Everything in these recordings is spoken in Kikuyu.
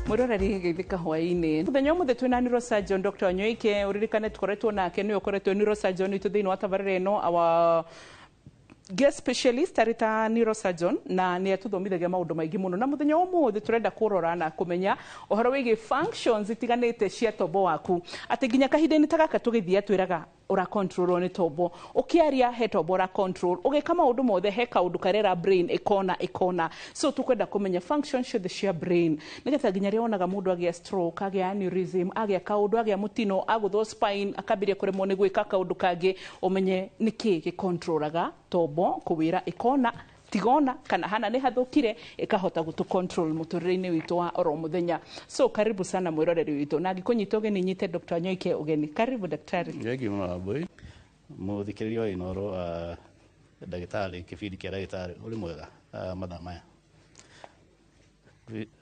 Mwiroreri, geithĩka hwaĩ-inĩ. Mũthenya ũmũthĩ twĩna neurosurgeon Dr. Wanyoike. Ũririkane tũkoretwo nake, nĩwe ũkoretwo neurosurgeon witũ thĩinĩ wa tabarĩra ĩno, our guest specialist arĩ ta neurosurgeon, na nĩ atũthomithagia maũndũ maingĩ mũno. Na mũthenya wa ũmũthĩ tũrenda kũrora na kũmenya ũhoro wĩgiĩ functions itiganĩte cia tombo waku, atĩ nginya kahinda-inĩ ta gaka tũgĩthiĩ atwĩraga ũra controlwo nĩ tombo. Ũkĩaria he tombo ũra control, ũgĩka maũndũ mothe he kaũndũ karera brain ĩkona ĩkona. So tũkwenda kũmenya function ciothe cia brain, nĩgetha nginya rĩrĩa wonaga mũndũ agĩa stroke, agĩa aneurysm, agĩa kaũndũ, agĩa mũtino, agũthwo spine, akambĩrĩria kũremwo nĩ gwĩka kaũndũ kangĩ, ũmenye nĩkĩ gĩcontrolaga tombo kũwĩra ĩkona tigona kana hana nĩ hathũkire, ĩkahota gũtũ control mũtũrĩre-inĩ witũ wa oro mũthenya. So karibu sana mwĩroreri witũ, na angĩkũnyita ũgeni nyite Dr. Wanyoike ũgeni. Karibu, daktari. Thengiũ mũno, Wambui. Mũthikĩrĩria wa Inooro, ndagĩtarĩ, kĩbindi kĩa ndagĩtarĩ ũrĩ mwega mathaa maya.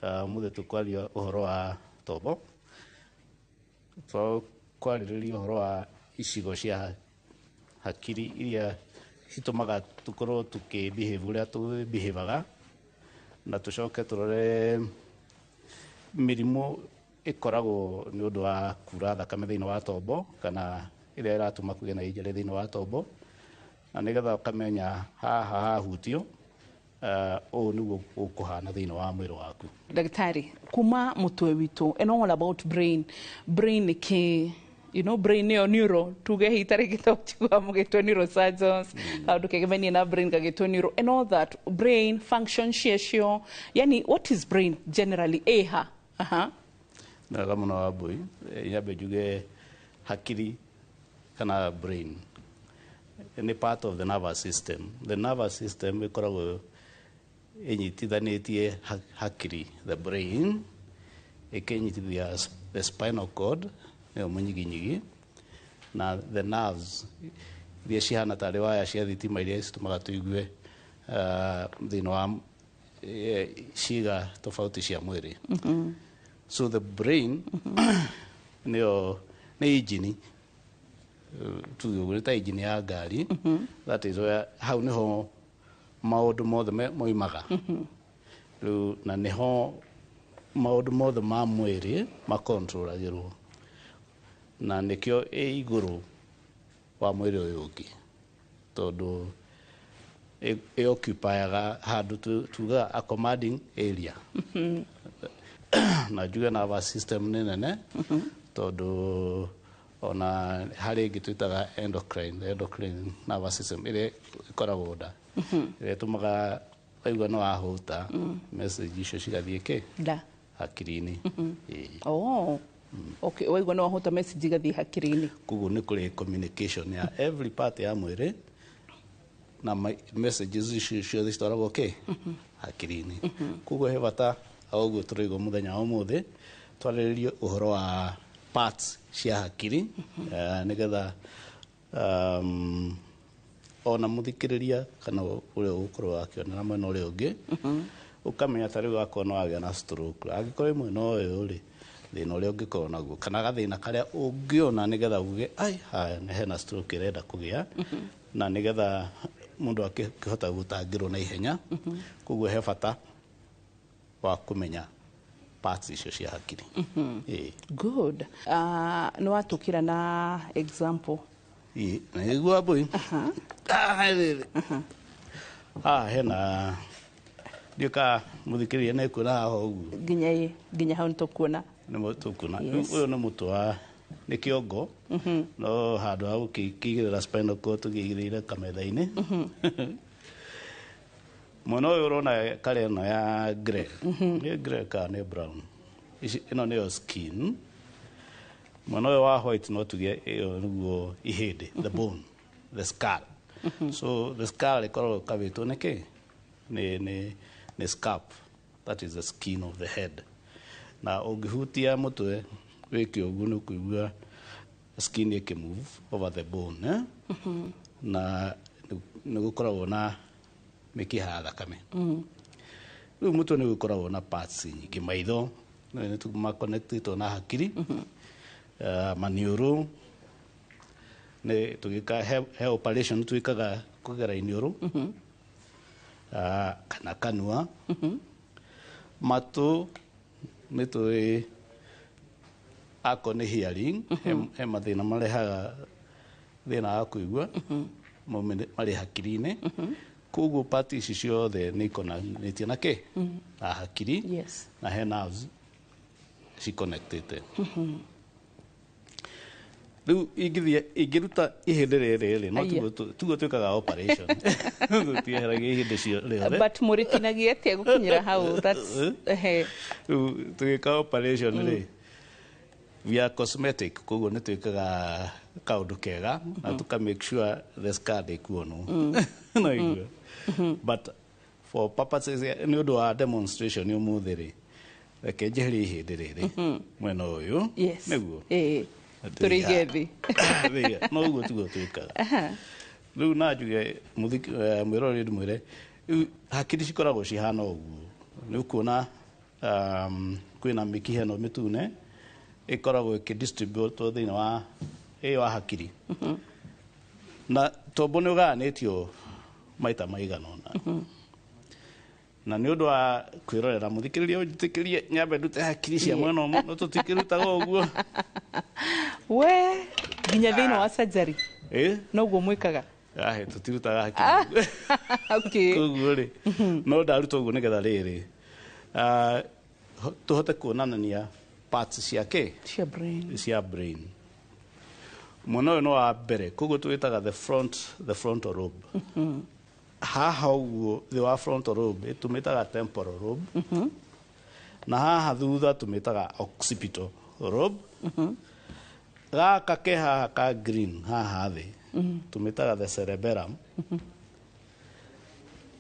Ũmũthĩ tũkwaria ũhoro wa tombo, tũkwarĩrĩria ũhoro wa icigo cia hakiri iria citũmaga tũkorwo tũkĩ behave ũrĩa tũ behaveaga, na tũcoke tũrore mĩrimũ ĩkoragwo nĩ ũndũ wa kura thakame thĩinĩ wa tombo, kana ĩrĩa ĩratũma kũgĩe na injury thĩinĩ wa tombo, na nĩgetha ũkamenya haha hahutio ũũ nĩguo ũkũhana thĩinĩ wa mwĩrĩ waku. Ndagĩtarĩ, kuma mũtwe witũ and all about brain, brain nĩ kĩ? Brain nĩyo neuro, tuge hihi tarĩngĩ tũtigua mũgĩtwo neurosurgeons, kaũndũ kegemainie na brain gagĩtwo neuro and all that, brain function ciacio, yani what is brain generally ĩha? Aha. Nĩ wega mũno, Wambui. Nyambe njuge hakiri kana brain nĩ part of the nervous system. The nervous system ĩkoragwo ĩnyitithanĩtie hakiri, the brain, ĩkĩnyitithia the spinal cord, nĩyo mũnyiginyigi, na the nerves iria cihana tarĩ waya cia thitima iria citũmaga tũigue thĩinĩ wa ciĩga tofauti cia mwĩrĩ. So the brain nĩyo nĩ injini, tuge ũguo, nĩ ta injini ya ngari. That is where, hau nĩho maũndũ mothe moimaga rĩu, na nĩho maũndũ mothe ma mwĩrĩ makontrolagĩrwo, na nĩkĩo ĩ igũrũ wa mwĩrĩ ũyũ ũngĩ, tondũ ĩ occupyaga handũ tugaga a commanding area. Na njuge nervous system nĩ nene, tondũ ona harĩ ĩngĩ twĩtaga endocrine, the endocrine nervous system ĩrĩa ĩkoragwo nda, ĩrĩa ĩtũmaga waigua nĩ wahũta, message icio cigathiĩ kĩ nda hakiri-inĩ. Ĩĩ. Oh, okay, waigua nĩ wahũta, message igathiĩ hakiri-inĩ. Koguo nĩ kũrĩ communication ya every part ya mwĩrĩ, na messages icio ciothe citwaragwo kĩ hakiri-inĩ. Koguo he bata o ũguo tũraigua mũthenya wa ũmũthĩ twarĩrĩrie ũhoro wa parts cia hakiri, nĩgetha ona mũthikĩrĩria kana ũrĩa ũgũkorwo akĩonera mwena ũrĩa ũngĩ ũkamenya ta rĩu akorwo no agĩa na stroke, angĩkorwo mwena ũyũ rĩ, thĩna ũrĩa ũngĩkorwo naguo kana gathĩna karĩa ũngĩona nĩgetha uge ai haya nĩ hena stroke ĩrenda kũgĩa, na nĩgetha mũndũ akĩhota gũtangĩrwo na ihenya. Koguo he bata wa kũmenya parts icio cia hakiri. Ĩĩ. Good. Nĩ watũkĩra na example. Ĩĩ, na nĩguo, Wambui. Ah, rĩrĩ. Haha hena, ndiũ ka mũthikĩrĩria nĩ kuona haha ũguo. Nginya ĩ nginya hau nĩ tũkuona. Nĩ tũkuona. Yes. Ũyũ nĩ mũtwe wa, nĩ kĩongo, no handũ ha gũkĩigĩrĩra spinal cord tũkĩigĩrĩire kametha-inĩ. Mwena ũyũ ũrona kare ĩno ya grey, nĩ grey kana nĩ brown? Ici ĩno nĩyo skin. Mwena ũyũ wa white no tuge ĩyo nĩguo ihĩndĩ, the bone, the skull. So the skull ĩkoragwo ĩkavĩtwo nĩ kĩ? Nĩ scalp, that is the skin of the head. Na ũngĩhutia mũtwe wĩke ũguo, nĩ ũkũigua skin ĩkĩmove over the bone, eh? Na nĩ gũkoragwo na mĩkiha ya thakame. Rĩu mũtwe nĩ gũkoragwo na parts nyingĩ. Maitho nĩ maconnectĩtwo na hakiri, maniũrũ nĩ tũgĩka he operation twĩkaga kũgera iniũrũ kana kanua. Matũ Nĩ tũĩ akorwo nĩ hearing, he mathĩna marehaga thĩna wa kũigua marĩ hakiri-inĩ. Koguo part ici ciothe nĩ ikonanĩtie na kĩ na hakiri. Na he nerves ciconnectĩte. Rĩu ingĩthiĩ ingĩruta ihĩndĩ rĩrĩ rĩ, no tiguo twĩkaga operation, tũtieheragia ihĩndĩ rĩothe. But mũrĩtinagia atĩa gũkinyĩra hau? That's ehe. Rĩu tũgĩka operation rĩ, we are cosmetic, koguo nĩ twĩkaga kaũndũ kega na tuka make sure the scar ndĩkuonwo, no igua. But for purposes, nĩ ũndũ wa demonstration ũmũthĩ rĩ, reke njeherie ihĩndĩ rĩrĩ mwena ũyũ. Nĩguo. Tũrĩige thĩ. Rĩiga. No ũguo tiguo twĩkaga. Rĩu na njuge mwĩroreri, ndĩmwĩre rĩu hakiri cikoragwo cihana ũguo. Nĩ ũkuona kwĩna mĩkiha ĩno mĩtune ĩkoragwo ĩkĩdistributwo thĩinĩ wa ĩyo wa hakiri, na tombo nĩ ũgayanĩtio maita maigana ũna. Na nĩ ũndũ wa kwĩrorera, mũthikĩrĩria, ũnjĩtĩkĩrie nyambe ndute hakiri cia mwena ũmwe, no tũtikĩrutaga ũguo. We nginya thĩinĩ wa surgery? Ĩ. Noguo mwĩkaga? Ahe, tũtirutaga hakiri. Koguo rĩ, no ndaruta ũguo nĩgetha rĩrĩ, tũhote kuonanania parts cia kĩ? Cia brain. Cia brain. Mwena ũyũ no wa mbere, koguo tũwĩtaga the frontal lobe. Haha ũguo thĩ wa frontal lobe tũmĩtaga temporal lobe, na haha thutha tũmĩtaga occipital lobe. Gaka ke haha ka green haha thĩ tũmĩtaga the cerebellum.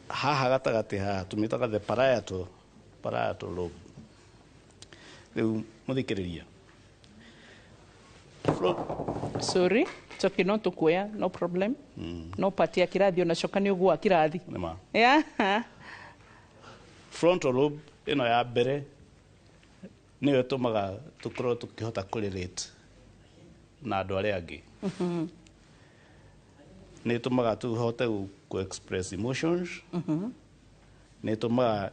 Haha gatagatĩ haha tũmĩtaga the parietal lobe. Rĩu mũthikĩrĩria. Sorry, coki no tũkuoya, no problem. No part ya kĩrathi ona coka nĩ ũgũa kĩrathi. Nĩma. Yeah. Frontal lobe ĩno ya mbere nĩyo ĩtũmaga tũkorwo tũkĩhota kũrelate na andũ arĩa angĩ. Nĩ ĩtũmaga tũhote kũ express emotions. Nĩ ĩtũmaga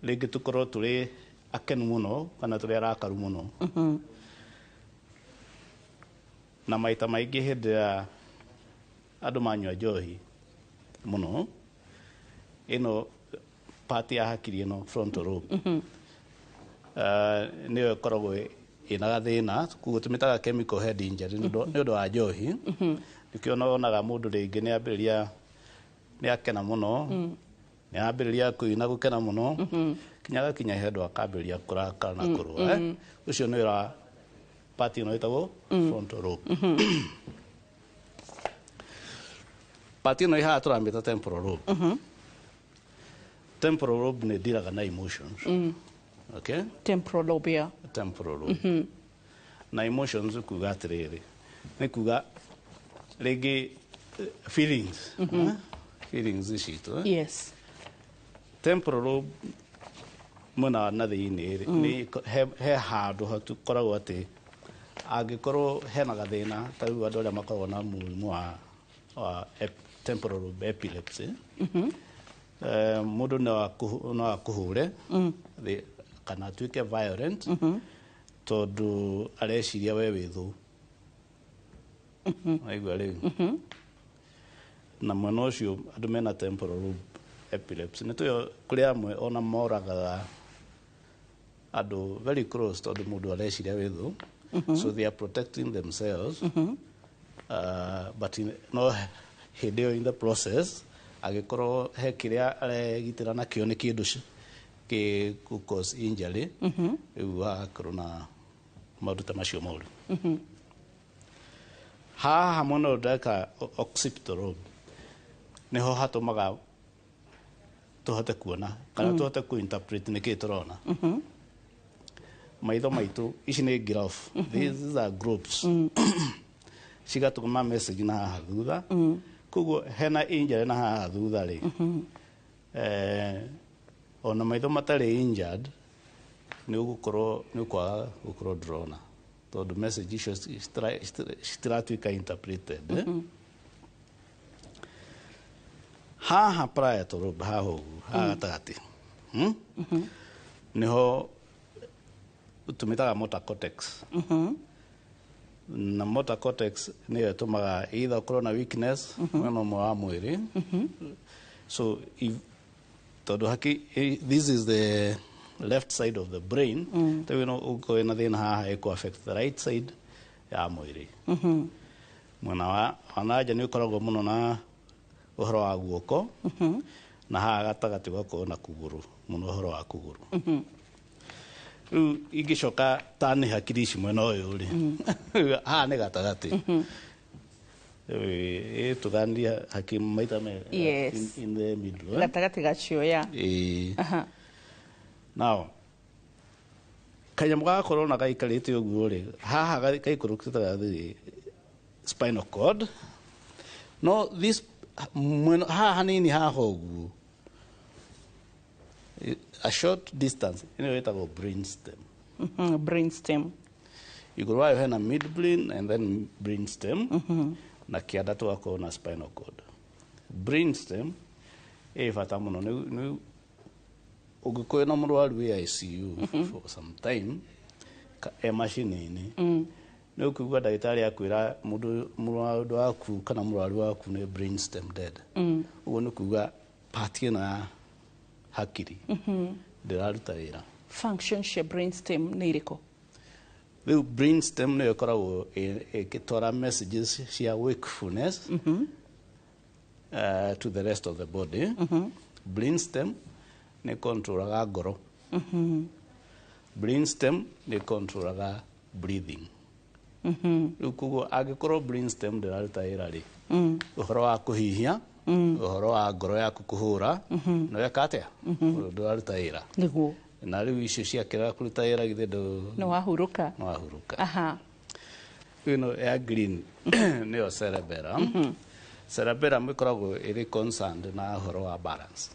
rĩngĩ tũkorwo tũrĩ akenu mũno kana tũrĩ arakaru mũno. Na maita maingĩ hĩndĩ ya andũ manyua njohi mũno, ĩno part ya hakiri ĩno, frontal lobe, nĩyo ĩkoragwo ĩna gathĩna, koguo tũmĩtaga chemical head injury nĩ ũndũ wa njohi. Nĩkĩo wonaga mũndũ rĩngĩ nĩ ambĩrĩria nĩ akena mũno, nĩ ambĩrĩria kũina gũkena mũno, kinya gakinya handũ akambĩrĩria kũrakara na kũrũa, eh? Ũcio nĩ ũra part ĩno ĩtagwo frontal lobe. Part ĩno ĩ haha tũramĩta temporal lobe. Temporal lobe nĩ ndiraga na emotions, okay? Temporal lobe, yeah. Temporal lobe na emotions kuga atĩrĩrĩ, nĩ kuga rĩngĩ feelings, eh? Feelings citũ, eh? Yes. Temporal lobe mwena wa na thĩinĩ rĩ, nĩ he handũ hatukoragwo atĩ angĩkorwo hena gathĩna ta rĩu andũ arĩa makoragwo na mũrimũ wa temporal lobe epilepsy, mũndũ no akũhũre kana atuĩke violent tondũ areciria we wĩ thũ. Waigua rĩu? Na mwena ũcio andũ mena temporal lobe epilepsy nĩ tũyo kũrĩ amwe ona moragaga andũ very close tondũ mũndũ areciria wĩ thũ, so they are protecting themselves, but no hĩndĩ ĩyo in the process agĩkorwo he kĩrĩa aregitĩra nakĩo nĩ kĩndũ kĩ kũ cause injury, rĩu hagakorwo na maũndũ ta macio moru. Haha mwena ũyũ ndeka occipital lobe nĩho hatũmaga tũhote kuona kana tũhote kũ interpret nĩkĩĩ tũrona. Maitho maitũ, ici nĩ graph, these are groups cigatũma message na haha thutha. Koguo hena injury na haha thutha rĩ, ona maitho matarĩ injured, nĩ ũgũkorwo nĩ ũkwaga gũkorwo ndũrona tondũ message icio citiratuĩka interpreted, eh? Haha parietal lobe haha ũguo haha gatagatĩ, Niho tũmĩtaga motor cortex. Na motor cortex nĩyo ĩtũmaga either ũkorwo na weakness mwena ũmwe wa mwĩrĩ. So if tondũ haki this is the left side of the brain, rĩu ĩno ũngĩkorwo wĩna thĩna haha, ĩkũ affect the right side ya mwĩrĩ. Mwena wa nanja nĩ ũkoragwo mũno na ũhoro wa guoko, na haha gatagatĩ ũgakorwo na kũgũrũ mũno, ũhoro wa kũgũrũ. Rĩu ingĩcoka ta nĩ hakiri ici mwena ũyũ rĩ, haha nĩ gatagatĩ. Rĩu ĩtũgania hakiri maita me in the middle, eh? Gatagatĩ gacio ya. Ĩĩ. Now kanyamũ gagakorwo na gaikarĩte ũguo rĩ, haha gaikũrũkĩte gathĩ spinal cord. No this mwena haha hanini haha ũguo, a short distance, ĩno ĩtagwo brainstem. Brainstem. Igũrũ wayo hena midbrain and then brainstem, na kĩanda tũgakorwo na spinal cord. Brainstem ĩ bata mũno. Nĩ ũngĩkorwo na mũrwaru wĩ ICU for some time e macini-inĩ, nĩ ũkũigua ndagĩtarĩ akwĩra mũndũ mũrwaru waku kana mũrwaru waku nĩ brainstem dead. Ũguo nĩ kuga part ĩno ya hakiri ndĩraruta wĩra. Function cia brainstem nĩ irĩkũ? Rĩu brainstem nĩyo ĩkoragwo ĩgĩtwara messages cia wakefulness to the rest of the body. Brainstem nĩ controlaga ngoro. Brainstem nĩ controlaga breathing. Rĩu koguo angĩkorwo brainstem ndĩraruta wĩra rĩ, ũhoro wa kũhihia, ũhoro wa ngoro yaku kũhũra, nĩ weka atĩa, ndũraruta wĩra. Na rĩu icio ciakĩra kũruta wĩra, githĩ ndũ Nĩ wahurũka. Nĩ wahurũka. Ĩno ya green nĩyo cerebellum. Cerebellum ĩkoragwo ĩrĩ concerned na ũhoro wa balance.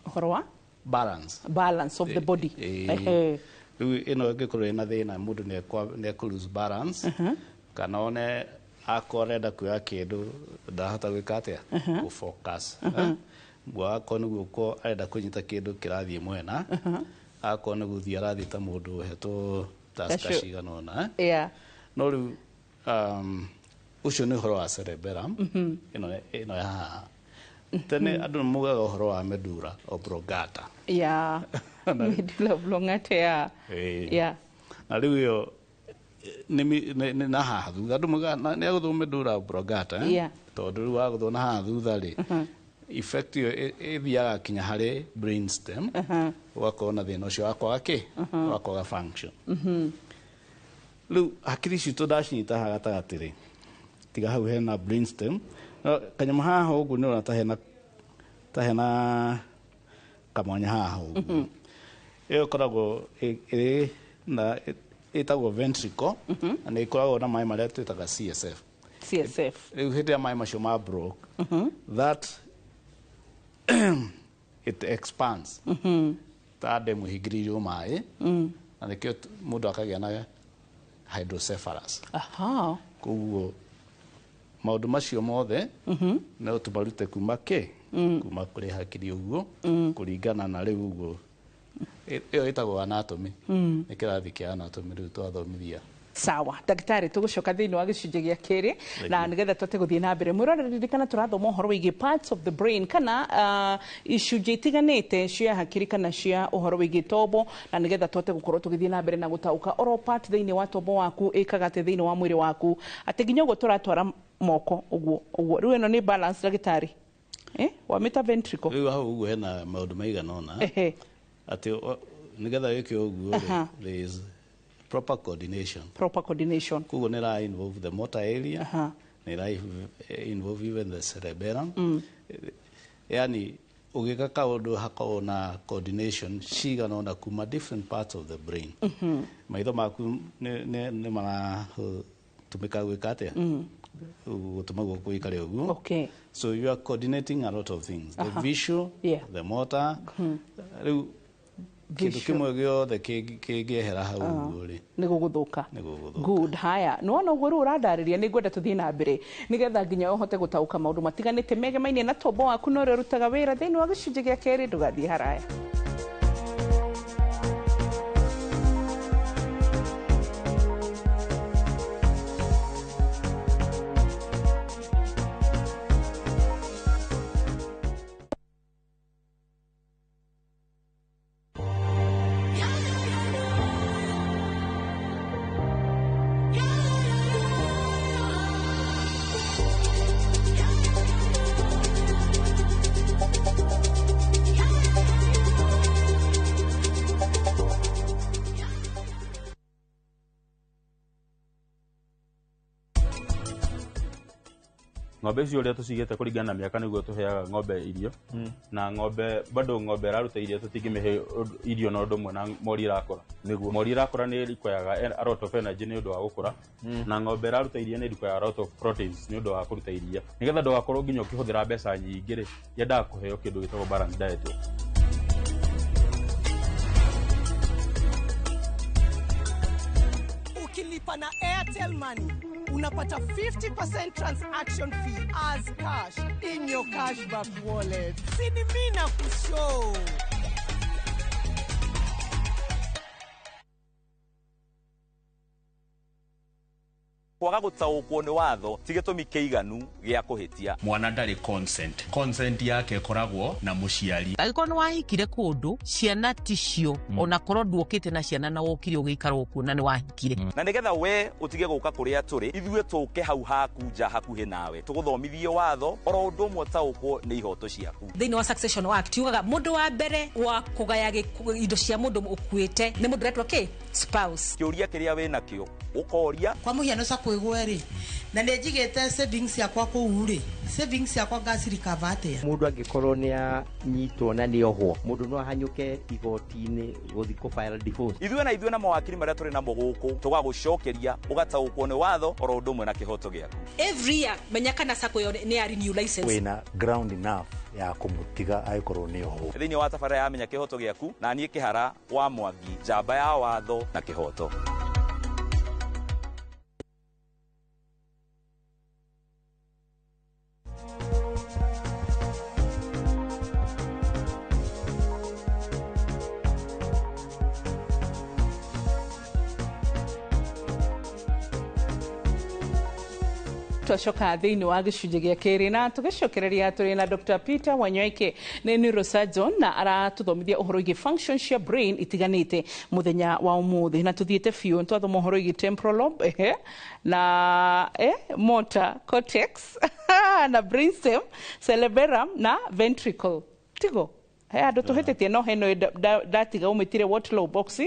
Ũhoro wa Balance. Balance of the body. Ĩĩ. Rĩu ĩno ĩngĩkorwo ĩna thĩna, mũndũ nĩ ekũ lose balance, kana one akorwo arenda kuoya kĩndũ ndahota gwĩka atĩa, gũ focus. Akorwo nĩ guoko arenda kũnyita kĩndũ, kĩrathiĩ mwena, akorwo nĩ gũthiĩ arathiĩ ta mũndũ ũhetwo taska cigana ũna, eh? No rĩu ũcio nĩ ũhoro wa cerebellum. Ĩno ya haha, tene andũ nĩ mugaga ũhoro wa medulla oblongata. Yeah, medulla oblongata, yeah. Ĩĩ. Na rĩu ĩyo nĩ na haha thutha andũ mugaga nĩ agũthwo medulla oblongata, eh? Tondũ rĩu wagũthwo na haha thutha rĩ, effect ĩyo ĩthiaga kinya harĩ brainstem, ũgakorwo na thĩna ũcio wa kwaga kĩ, wa kwaga function. Rĩu hakiri citũ ndacinyita haha gatagatĩ rĩ, tiga hau hena brainstem. No, kanyamũ haha ũguo nĩ ũrona ta hena kamwanya haha ũguo, ĩyo ĩkoragwo ĩrĩ na ĩtagwo ventricle, na nĩ ĩkoragwo na maĩ marĩa twĩtaga CSF. CSF. Rĩu hĩndĩ ĩrĩa maĩ macio ma broke, that it expands ta ndemu ĩhingĩrĩirio maĩ, na nĩkĩo mũndũ akagĩa na hydrocephalus. Koguo maũndũ macio mothe no tũmarute kuma kĩ, kuma kũrĩ hakiri ũguo, kũringana na rĩu ũguo. Ĩyo ĩtagwo anatomy, nĩ kĩrathi kĩa anatomy rĩu twathomithia. Sawa ndagĩtarĩ, tũgũcoka thĩinĩ wa gĩcunjĩ gĩa kerĩ na nĩgetha tũhote gũthiĩ na mbere. Mwĩrore, ririkana tũrathoma ũhoro wĩgiĩ parts of the brain kana icunjĩ itiganĩte cia hakiri kana cia ũhoro wĩgiĩ tombo, na nĩgetha tũhote gũkorwo tũgĩthiĩ na mbere na gũtaũka oro part thĩinĩ wa tombo waku ĩkaga atĩ thĩinĩ wa mwĩrĩ waku, atĩ nginya ũguo tũratwara moko ũguo ũguo. Rĩu ĩno nĩ balance, ndagĩtarĩ, eh? Wamĩta ventricle. Rĩu hau ũguo hena maũndũ maigana ũna atĩ nĩgetha wĩke ũguo rĩ, there is proper coordination. Proper coordination. Koguo nĩ ĩra involve the motor area, nĩ ĩra involve even the cerebellum. Yani ũgĩka kaũndũ hakoragwo na coordination cigana ũna kuma different parts of the brain. Maitho maku nĩ maratũmĩka gwĩka atĩa, gũtũma guoko gũikare ũguo. So you are coordinating a lot of things, the visual, the motor. Rĩu kĩndũ Visual. kĩmwe gĩothe kĩngĩehera hau ũguo rĩ, nĩ gũgũthũka. Nĩ gũgũthũka. Good. Haya, nĩwona ũguo rĩu ũrandarĩria, nĩ ngwenda tũthiĩ na mbere nĩgetha nginya ũhote gũtaũka maũndũ matiganĩte megemainie na tombo waku na ũrĩa ũrutaga wĩra thĩinĩ wa gĩcunjĩ gĩa kerĩ. Ndũgathiĩ haraya. Ng'ombe icio ũrĩa tũcigĩte kũringana na mĩaka nĩguo tũheaga ng'ombe irio. Na ng'ombe bado ng'ombe ĩraruta irio tũtingĩmĩhe irio na ũndũ ũmwe na mori ĩrakũra. Mori ĩrakũra nĩ require a lot of energy nĩ ũndũ wa gũkũra, na ng'ombe ĩraruta iria nĩ require a lot of proteins nĩ ũndũ wa kũruta iria. Nĩgetha ndũgakorwo nginya ũkĩhũthĩra mbeca nyingĩ rĩ, yendaga kũheo kĩndũ gĩtagwo balanced diet. Ukilipa na Airtel Money unapata 50% transaction fee as cash in your cashback wallet. Sini mimi na kushow. Kwaga gũtaũkwo nĩ watho ti gĩtũmi kĩiganu gĩa kũhĩtia. Mwana ndarĩ consent. Consent yake ĩkoragwo na mũciari. Angĩkorwo nĩ wahikire kũndũ ciana ticio, ona korwo nduokĩte na ciana na wokire ũgĩikara okuo na nĩ wahikire. Na nĩgetha we ũtige gũka kũrĩa tũrĩ, ithuĩ tũke hau haku nja hakuhĩ nawe, tũgũthomithie watho oro ũndũ ũmwe ũtaũkwo nĩ ihoto ciaku. Thĩinĩ wa Succession Act yugaga mũndũ wa mbere wa kũgaya indo cia mũndũ ũkuĩte nĩ mũndũ ũretwo kĩ spouse. Kĩũria kĩrĩa wĩnakĩo ũkoria. Kwa mũhiano sacco ĩgwe rĩ, na nĩ njigĩte savings yakwa kũu rĩ, savings yakwa ngacirikava atĩa? Mũndũ angĩkorwo nĩ anyitwo na nĩ ohwo, mũndũ no ahanyũke igoti-inĩ gũthiĩ kũ file divorce. Ithuĩ na ithuĩ na mawakiri marĩa tũrĩ namo gũkũ tũgagũcokeria ũgataũkwo nĩ watho oro ũndũ ũmwe na kĩhoto gĩaku. Every year menya kana sacco ĩyo nĩ ya renew license. Wĩna ground enough ya kũmũtiga angĩkorwo nĩ ohwo. Thĩinĩ wa tabarĩra ya Menya Kĩhoto Gĩaku, na niĩ Kĩhara wa Mwangi, njamba ya watho na kĩhoto. Twacoka thĩinĩ wa gĩcunjĩ gĩa kerĩ na tũgĩcokereria tũrĩ na Dr. Peter Wanyoike nĩ neurosurgeon na aratũthomithia ũhoro wĩgiĩ function cia brain itiganĩte mũthenya wa ũmũthĩ, na tũthiĩte biũ twathoma ũhoro wĩgiĩ temporal lobe na motor cortex na brainstem, cerebellum na ventricle. Tigo he andũ tũhĩtĩtie no heno ndatiga ũmĩtire what lobe box?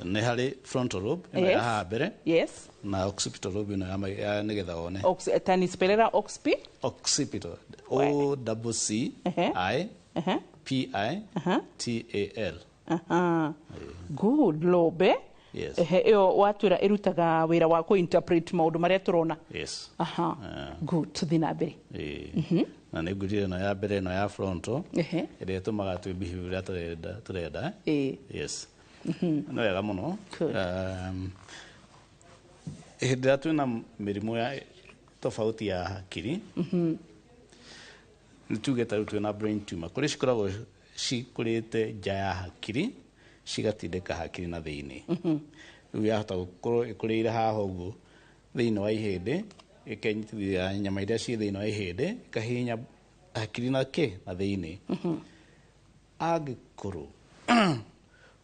Nĩ harĩ frontal lobe ĩno ya haha mbere. Yes. Na occipital lobe ĩno ya nĩgetha wone. Tanispelera oxpi? Occipital. O double C I P I T A L. Good lobe. Yes. Ĩyo watwĩra ĩrutaga wĩra wa kũ-interpret maũndũ marĩa tũrona. Yes. Good, tũthiĩ na mbere. Na nĩ ngwĩrire ĩno ya mbere ĩno ya frontal ĩrĩa ĩtũmaga twĩ behave ũrĩa tũrenda. Yes. Nĩ wega mũno. Hĩndĩ ĩrĩa twĩna mĩrimũ ya tofauti ya hakiri, nĩ tuge ta rĩu twĩna brain tumor, kũrĩ cikoragwo cikũrĩte nja ya hakiri cigatindĩka hakiri na thĩinĩ. Rĩu yahota gũkorwo ĩkũrĩire haha ũguo thĩinĩ wa ihĩndĩ, ĩkenyitithia nyama iria ciĩ thĩinĩ wa ihĩndĩ, ĩkahihinya hakiri na kĩ na thĩinĩ. Angĩkorwo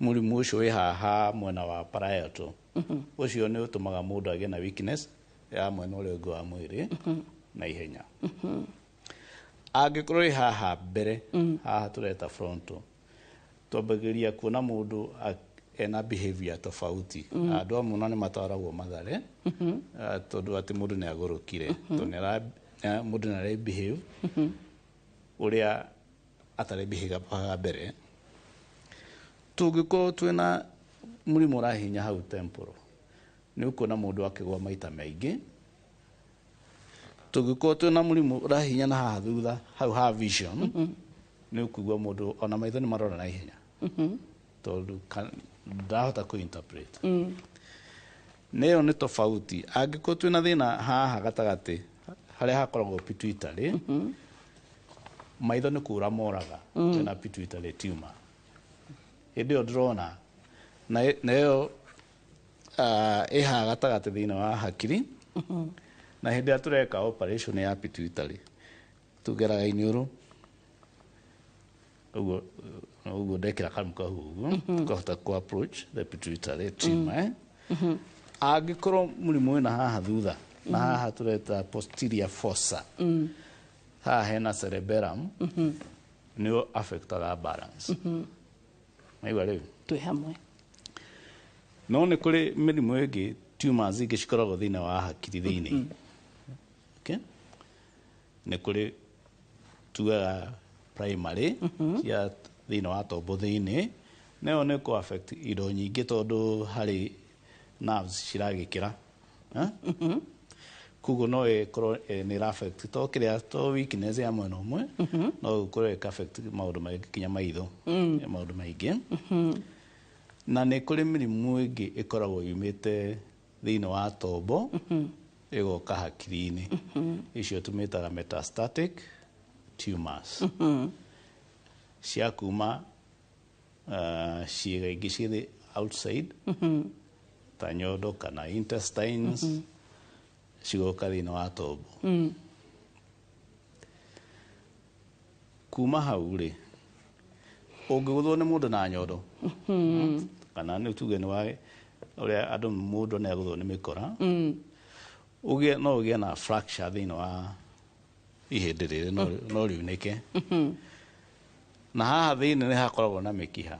mũrimũ ũcio wĩ haha mwena wa parietal, ũcio nĩ ũtũmaga mũndũ agĩe na weakness ya mwena ũrĩa ũngĩ wa mwĩrĩ na ihenya. Angĩkorwo wĩ haha mbere, haha tũreta frontal, twambagĩrĩria kuona mũndũ ena behavior tofauti. Andũ amwe ona nĩ matwaragwo Mathare, tondũ atĩ mũndũ nĩ agũrũkire, tondũ mũndũ nĩ are behave ũrĩa atarĩ behave haha mbere. Tũngĩkorwo twĩna mũrimũ ũrahinya hau temporal, nĩ ũkuona mũndũ akĩgwa maita maingĩ. Tũngĩkorwo twĩna mũrimũ ũrahinya na haha thutha, hau ha vision, nĩ ũkũigua mũndũ ona maitho nĩ marora na ihenya, tondũ ndahota kũ-interpret. Na ĩyo nĩ tofauti. Angĩkorwo twĩna thĩna haha gatagatĩ harĩa hakoragwo pituitary, maitho nĩ kũra moraga twĩna pituitary tumor. Hĩndĩ ĩyo ndĩrona na ĩyo ĩ haha gatagatĩ thĩinĩ wa hakiri, na hĩndĩ ĩrĩa tũreka operation ya pituitary tũgeraga iniũrũ ũguo ũguo ndekĩra karamu kau ũguo tũkahota kũ approach the pituitary tumor. Angĩkorwo mũrimũ wĩna haha thutha na haha tũreta posterior fossa, haha hena cerebellum, nĩyo affectaga balance. Maigua rĩu twĩ hamwe. No nĩ kũrĩ mĩrimũ ĩngĩ tumors ingĩ cikoragwo thĩinĩ wa hakiri thĩinĩ. Okay? Nĩ kũrĩ tugaga primary cia thĩinĩ wa tombo thĩinĩ, nayo nĩ kũ affect indo nyingĩ tondũ harĩ nerves ciragĩkĩra. Eh? Koguo no ĩkorwo nĩ ĩra affect to kĩrĩa to weakness ya mwena ũmwe, no gũkorwo ĩka affect maũndũ maingĩ kinya maitho, maũndũ maingĩ. Na nĩ kũrĩ mĩrimũ ĩngĩ ĩkoragwo yumĩte thĩinĩ wa tombo ĩgoka hakiri-inĩ, icio tũmĩtaga metastatic tumors cia kuma ciĩga ingĩ ciĩ outside ta nyondo kana intestines, cigoka thĩinĩ wa tombo. Kuma hau rĩ, ũngĩgũthwo nĩ mũndũ na nyondo kana nĩ tuge nĩ wa ũrĩa andũ mũndũ nĩ agũthwo nĩ mĩkora, ũgĩe no ũgĩe na fracture thĩinĩ wa ihĩndĩ rĩrĩ, no riunĩke, na haha thĩinĩ nĩ hakoragwo na mĩkiha.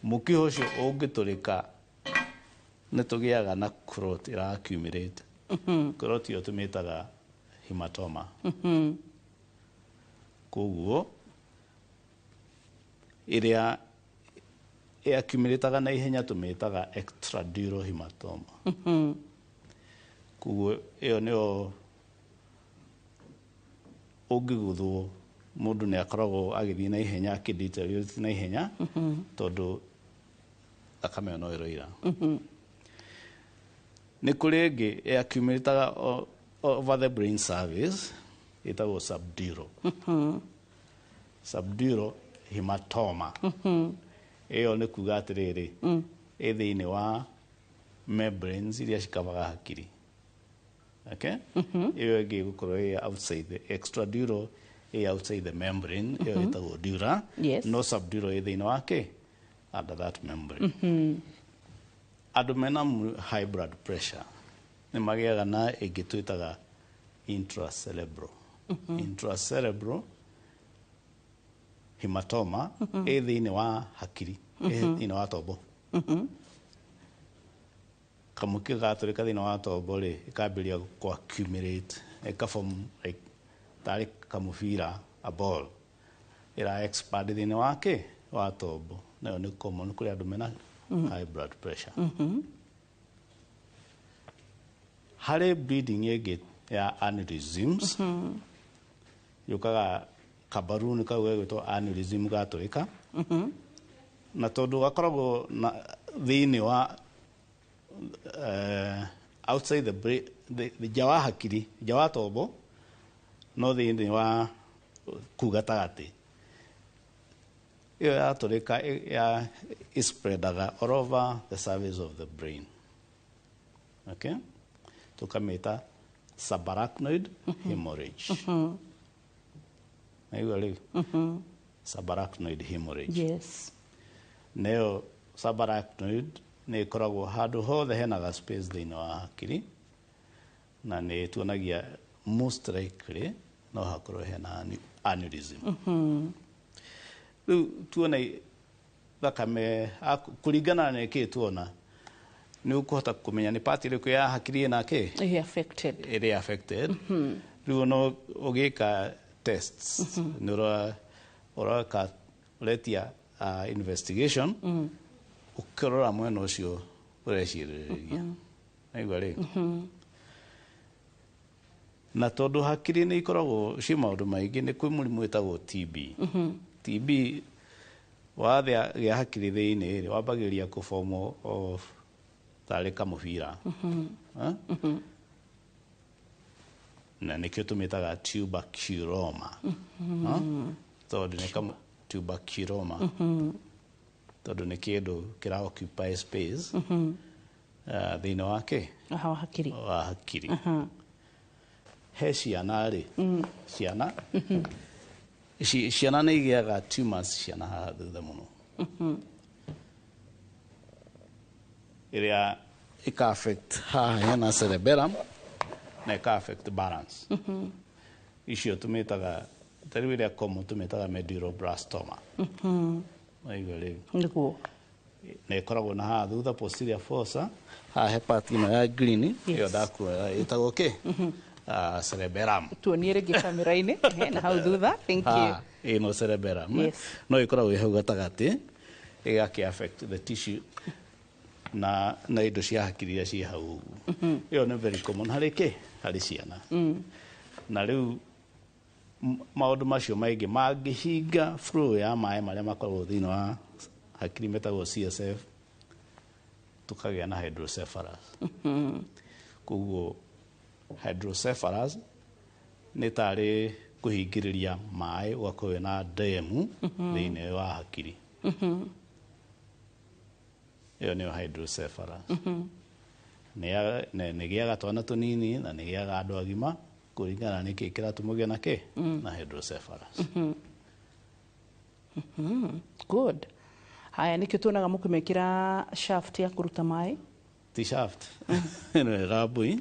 Mũkiha ũcio ũngĩtũrĩka nĩ tũgĩaga na clot ĩra accumulate. Clot ĩyo tũmĩtaga hematoma. Koguo ĩrĩa ĩaccumulataga na ihenya tũmĩtaga extradural hematoma. Koguo ĩyo nĩyo ũngĩgũthwo mũndũ nĩ akoragwo agĩthiĩ na ihenya, akĩdeteriorate na ihenya, tondũ thakame ĩyo no ĩroira. Nĩ kũrĩ ĩngĩ ĩaccumulataga over the brain surface ĩtagwo subdural hematoma. Ĩyo nĩ kuga atĩrĩrĩ, ĩ thĩinĩ wa membranes iria cikavaga hakiri. Okay, ĩyo ĩngĩ ĩgũkorwo ĩ outside the extradural, ĩ outside the membrane, ĩyo ĩtagwo dura. No subdural ĩ thĩinĩ wa kĩ under that membrane. Andũ mena high blood pressure nĩ magĩaga na ĩngĩ twĩtaga intracerebral hematoma, ĩ thĩinĩ wa hakiri, ĩ thĩinĩ wa tombo. Kamũkĩ gatũrĩka thĩinĩ wa tombo rĩ, ĩkambĩrĩria kũ accumulate, ĩka form like tarĩ kamũbira, a ball ĩra expand thĩinĩ wa kĩ wa tombo. Nayo nĩ common kũrĩ andũ mena high blood pressure. Harĩ bleeding ĩngĩ ya aneurysms yũkaga, kabaruni kau gegwĩtwo aneurysm gatũrĩka, na tondũ gakoragwo na thĩinĩ wa outside the brain, the nja wa hakiri, nja wa tombo, no thĩinĩ wa kuu gatagatĩ, ĩyo yatũrĩka ya spreadaga all over the surface of the brain. Okay, tukamĩta subarachnoid hemorrhage. Naigua rĩu subarachnoid hemorrhage? Yes. Nayo subarachnoid nĩ ĩkoragwo handũ hothe hena ga space thĩinĩ wa hakiri, na nĩ tuonagia most likely no hakorwo hena aneurysm. Rĩu tuona thakame kũringana na nĩkĩ tuona, nĩ ũkũhota kũmenya nĩ part ĩrĩkũ ya hakiri ĩna kĩ Ĩ affected. Ĩrĩ affected. Rĩu no ũgĩka tests, nĩ ũreka ũretia investigation ũkĩrora mwena ũcio ũrecirĩrĩria. Naigua rĩu? Na tondũ hakiri nĩ ikoragwo ciĩ maũndũ maingĩ, nĩ kwĩ mũrimũ wĩtagwo TB. TB wathĩa gĩa hakiri thĩinĩ rĩ, wambagĩrĩria kũbomwo of tarĩ kamũbira. Eh? Na nĩkĩo tũmĩtaga tuberculoma. Huh? Tondũ nĩ tuberculoma, tondũ nĩ kĩndũ kĩra occupy space thĩinĩ wa kĩ Aha, wa hakiri. Wa hakiri. He ciana rĩ, ciana ciana nĩ igĩaga tumors ciana haha thutha mũno, ĩrĩa ĩka affect haha hena cerebellum na ĩka affect balance. Icio tũmĩtaga, ta rĩu ĩrĩa common tũmĩtaga medulloblastoma. Waigua rĩu? Nĩguo. Na ĩkoragwo na haha thutha posterior fossa, haha he part ĩno ya green ĩyo ndakuoya ĩtagwo kĩ Cerebellum. Tuonie rĩngĩ kamera-inĩ. Ehe, na hau thutha. Thank you. Ah, ĩno cerebellum. Yes. No ĩkoragwo ĩ hau gatagatĩ, ĩgakĩ affect the tissue na indo cia hakiri iria ciĩ hau ũguo. Ĩyo nĩ very common harĩ kĩ? Harĩ ciana. Na rĩu maũndũ macio maingĩ mangĩhinga flow ya maĩ marĩa makoragwo thĩinĩ wa hakiri metagwo CSF, tũkagĩa na hydrocephalus. Koguo hydrocephalus nĩ tarĩ kũhingĩrĩria maĩ, ũgakorwo wĩna ndemu thĩinĩ wa hakiri. Ĩyo nĩyo hydrocephalus. Nĩ gĩaga twana tũnini na nĩ gĩaga andũ agima, kũringana na nĩkĩ kĩratũma na kĩ na hydrocephalus. Good. Haya, nĩkĩo tuonaga mũkĩmĩkĩra shaft ya kũruta maĩ. Ti shaft, ĩno ĩrambui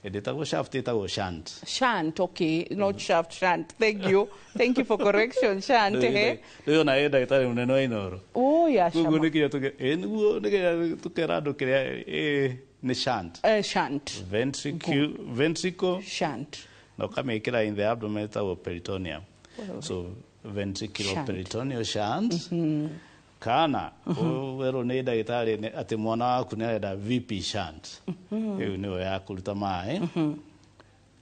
ĩndĩ ĩtagwo shaft, ĩtagwo shunt. Shunt, okay, not shaft, shunt. Thank you, thank you for correction. Shunt, ehe. Rĩu ona ĩ ndagĩtarĩ mũnene wa Inooro. Oh ya. Koguo Shama. nĩkĩo ĩ nĩguo nĩkĩo tũkera andũ kĩrĩa ĩ nĩ shunt. Shunt. Ventricle shunt. Na ũkamĩkĩra in the abdomen, ĩtagwo peritoneum. So ventricular Shunt. Peritoneal shunt, kana werwo nĩ ndagĩtarĩ atĩ mwana waku nĩ arenda VP shunt, ĩyo nĩyo ya kũruta maĩ.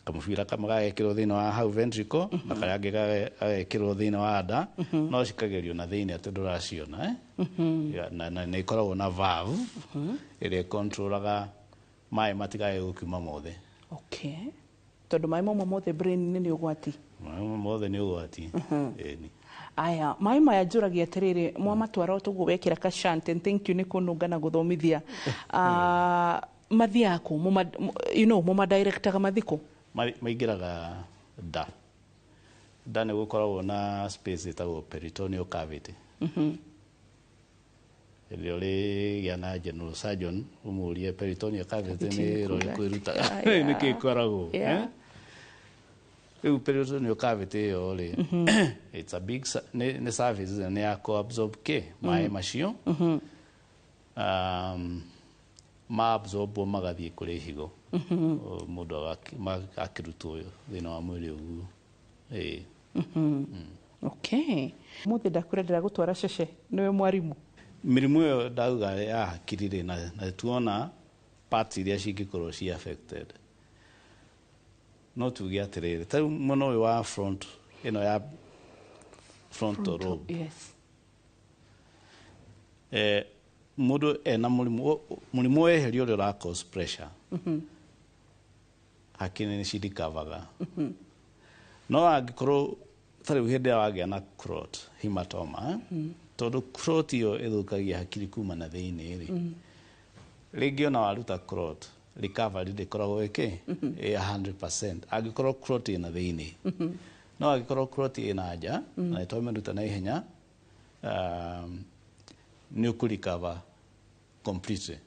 Kamũbira kamwe gagekĩrwo thĩinĩ wa hau ventricle na karĩa angĩ gagekĩrwo thĩinĩ wa nda, no cikagerio na thĩinĩ atĩ ndũraciona, eh? Ya, na nĩ ĩkoragwo na valve ĩrĩa ĩkontrolaga maĩ matigae gũkiuma mothe. Okay, tondũ maĩ mauma mothe brain-inĩ nĩ ũgwati. Maĩ mothe nĩ ũgwati. Ĩni. Aya, maĩ maya njũragia atĩrĩrĩ, mwamatwara o toguo wekĩra ka shunt, and thank you nĩ kũnũnga na gũthomithia. Ah, mathiaga kũ? Mũmadirectaga mathikũ? Maingĩraga nda. Nda nĩ gũkoragwo na space ĩtagwo peritoneal cavity. Hĩndĩ ĩrĩa ũrĩgĩa na general surgeon, ũmũrie peritoneal cavity nĩ nĩ ĩro kuga ĩkwĩrutaga nĩkĩ ĩkoragwo. Yeah. Eh? Rĩu peritoneal cavity ĩyo rĩ, it's a big nĩ surface nĩ ya kũ-absorb kĩ maĩ macio, ma absorbwo magathiĩ kũrĩ higo. O, mũndũ akĩrutwo thĩinĩ wa mwĩrĩ ũguo. Ĩĩ. Okay, mũthĩ ndakwĩra ndĩragũtwara cece nĩwe mwarimũ. Mĩrimũ ĩyo ndauga ya hakiri rĩ, na tuona parts iria cingĩkorwo ci affected, no tuge atĩrĩrĩ, ta rĩu mwena ũyũ wa front, ĩno ya frontal lobe, mũndũ ena mũrimũ weherio ũrĩa ũra cause pressure, hakiri nĩ cirikavaga. No angĩkorwo ta rĩu hĩndĩ ĩrĩa wagĩa na clot, hematoma, eh? Tondũ clot ĩyo ĩthũkagia hakiri kuma na thĩinĩ rĩ, rĩngĩ ona waruta clot, recovery ndĩkoragwo ĩkĩ ĩ 100% angĩkorwo clot ĩna thĩinĩ. No angĩkorwo clot ĩna nja na nĩtwamĩruta na ihenya, nĩ ũkũrecover completely.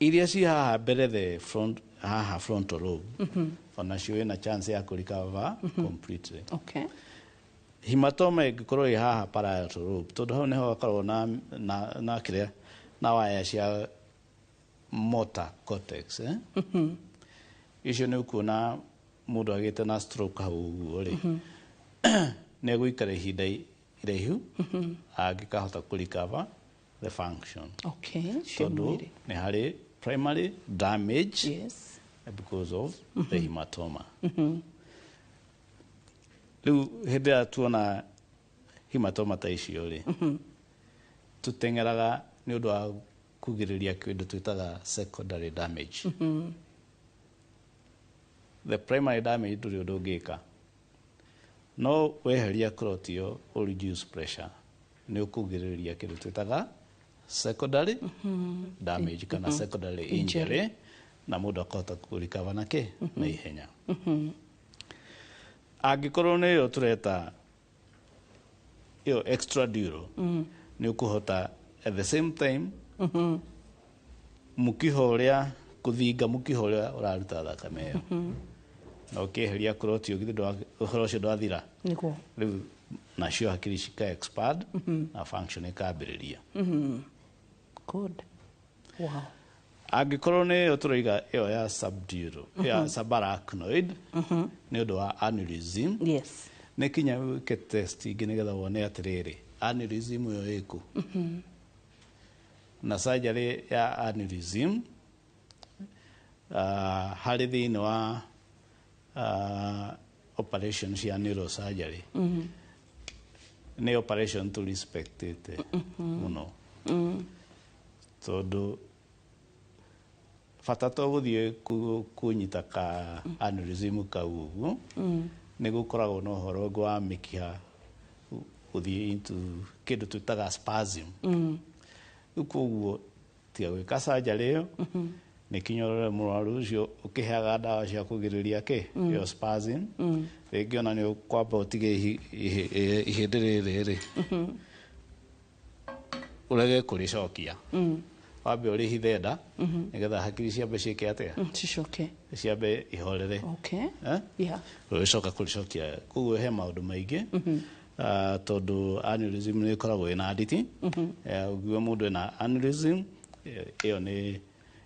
Iria ci haha mbere, the front, haha frontal lobe, onacio ĩna chance ya kũrecover completely. Hematoma ĩngĩkorwo ĩ haha parietal lobe, tondũ hau nĩho hakoragwo na kĩrĩa na waya cia motor cortex, eh? Icio nĩ ũkuona mũndũ agĩte na stroke hau ũguo rĩ, nĩ egũikara ihinda iraihu angĩkahota kũrecover the function, Cia tondũ mwĩrĩ. nĩ harĩ primary damage because of the hematoma. Rĩu hĩndĩ ĩrĩa tuona hematoma ta icio rĩ, tũteng'eraga nĩ ũndũ wa kugĩrĩria kĩndũ twĩtaga secondary damage. The primary damage ndũrĩ ũndũ ũngĩka, no weheria clot ĩyo, ũ reduce pressure, nĩ ũkũgirĩrĩria kĩndũ twĩtaga secondary damage kana secondary injury, na mũndũ akahota kũrecover na kĩ na ihenya. Angĩkorwo nĩ ĩyo tũreta ĩyo extradural, nĩ ũkũhota at the same time mũkiha ũrĩa kũthinga mũkiha ũrĩa ũraruta thakame ĩyo, na ũkĩeheria clot ĩyo, githĩ ũhoro ũcio ndwathira? Nĩguo. Rĩu nacio hakiri cika expand na function ĩkambĩrĩria. Good. Wow. Angĩkorwo nĩ ĩyo tũroiga ĩyo ya subdural, ya subarachnoid, nĩ ũndũ wa aneurysm, yes, nĩ kinya wĩke test ingĩ nĩgetha wone atĩrĩrĩ, aneurysm ĩyo ĩkũ. Na surgery ya aneurysm harĩ thĩinĩ wa operation cia neurosurgery, nĩ operation tũ respectĩte mũno, tondũ bata to gũthiĩ kũnyita ka aneurysm kau ũguo, nĩ gũkoragwo na ũhoro ũngĩ wa mĩkiha gũthiĩ into kĩndũ twĩtaga spasm. Rĩu koguo tiga gwĩka surgery ĩyo, nĩ kinya ũrore mũrwaru ũcio ũkĩheaga ndawa cia kũgirĩrĩria kĩ ĩyo spasm. Rĩngĩ ona nĩ ũkwamba ũtige ihĩndĩ rĩrĩ rĩ, ũrege kũrĩcokia, wambe ũrĩhithe nda, nĩgetha hakiri ciambe ciĩke atĩa? Cicoke. Ciambe ihorere. Eh? Ũgĩcoka kũrĩcokia. Koguo he maũndũ maingĩ, tondũ aneurysm nĩ ĩkoragwo ĩna nditi. Ũngiuga mũndũ ena aneurysm, ĩyo nĩ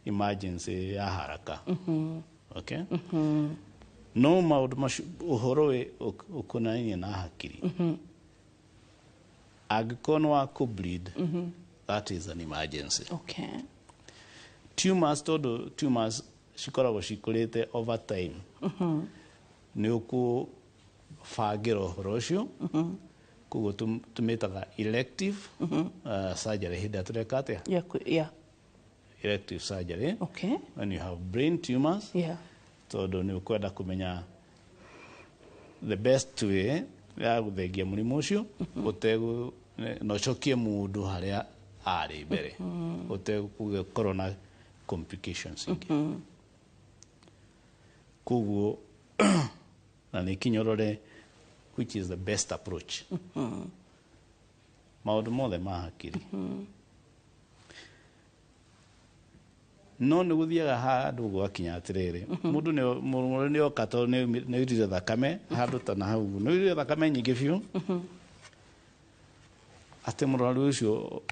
emergency ya haraka. Okay, no maũndũ macio ũhoro ũkonainie na hakiri, angĩkorwo nĩ wa kũ bleed, that is an emergency. Tumors, tondũ tumors cikoragwo cikũrĩte over time, nĩ ũkũbangĩra ũhoro ũcio. Koguo tũmĩtaga elective surgery hĩndĩ ĩrĩa tũreka atĩa? Elective surgery when you have brain tumors, tondũ nĩ ũkwenda kũmenya the best way ya gũthengia mũrimũ ũcio ũtegũ na ũcokie mũndũ harĩa arĩ mbere, ũtegũkorwo na complications ingĩ. Koguo na nĩ kinya ũrore which is the best approach. Maũndũ mothe ma hakiri, no nĩ gũthiaga handũ gwakinya atĩrĩrĩ, mũndũ mũrwaru nĩ oka tondũ nĩ oirire thakame handũ ta na hau, nĩ oirire thakame nyingĩ biũ, atĩ mũrwaru ũcio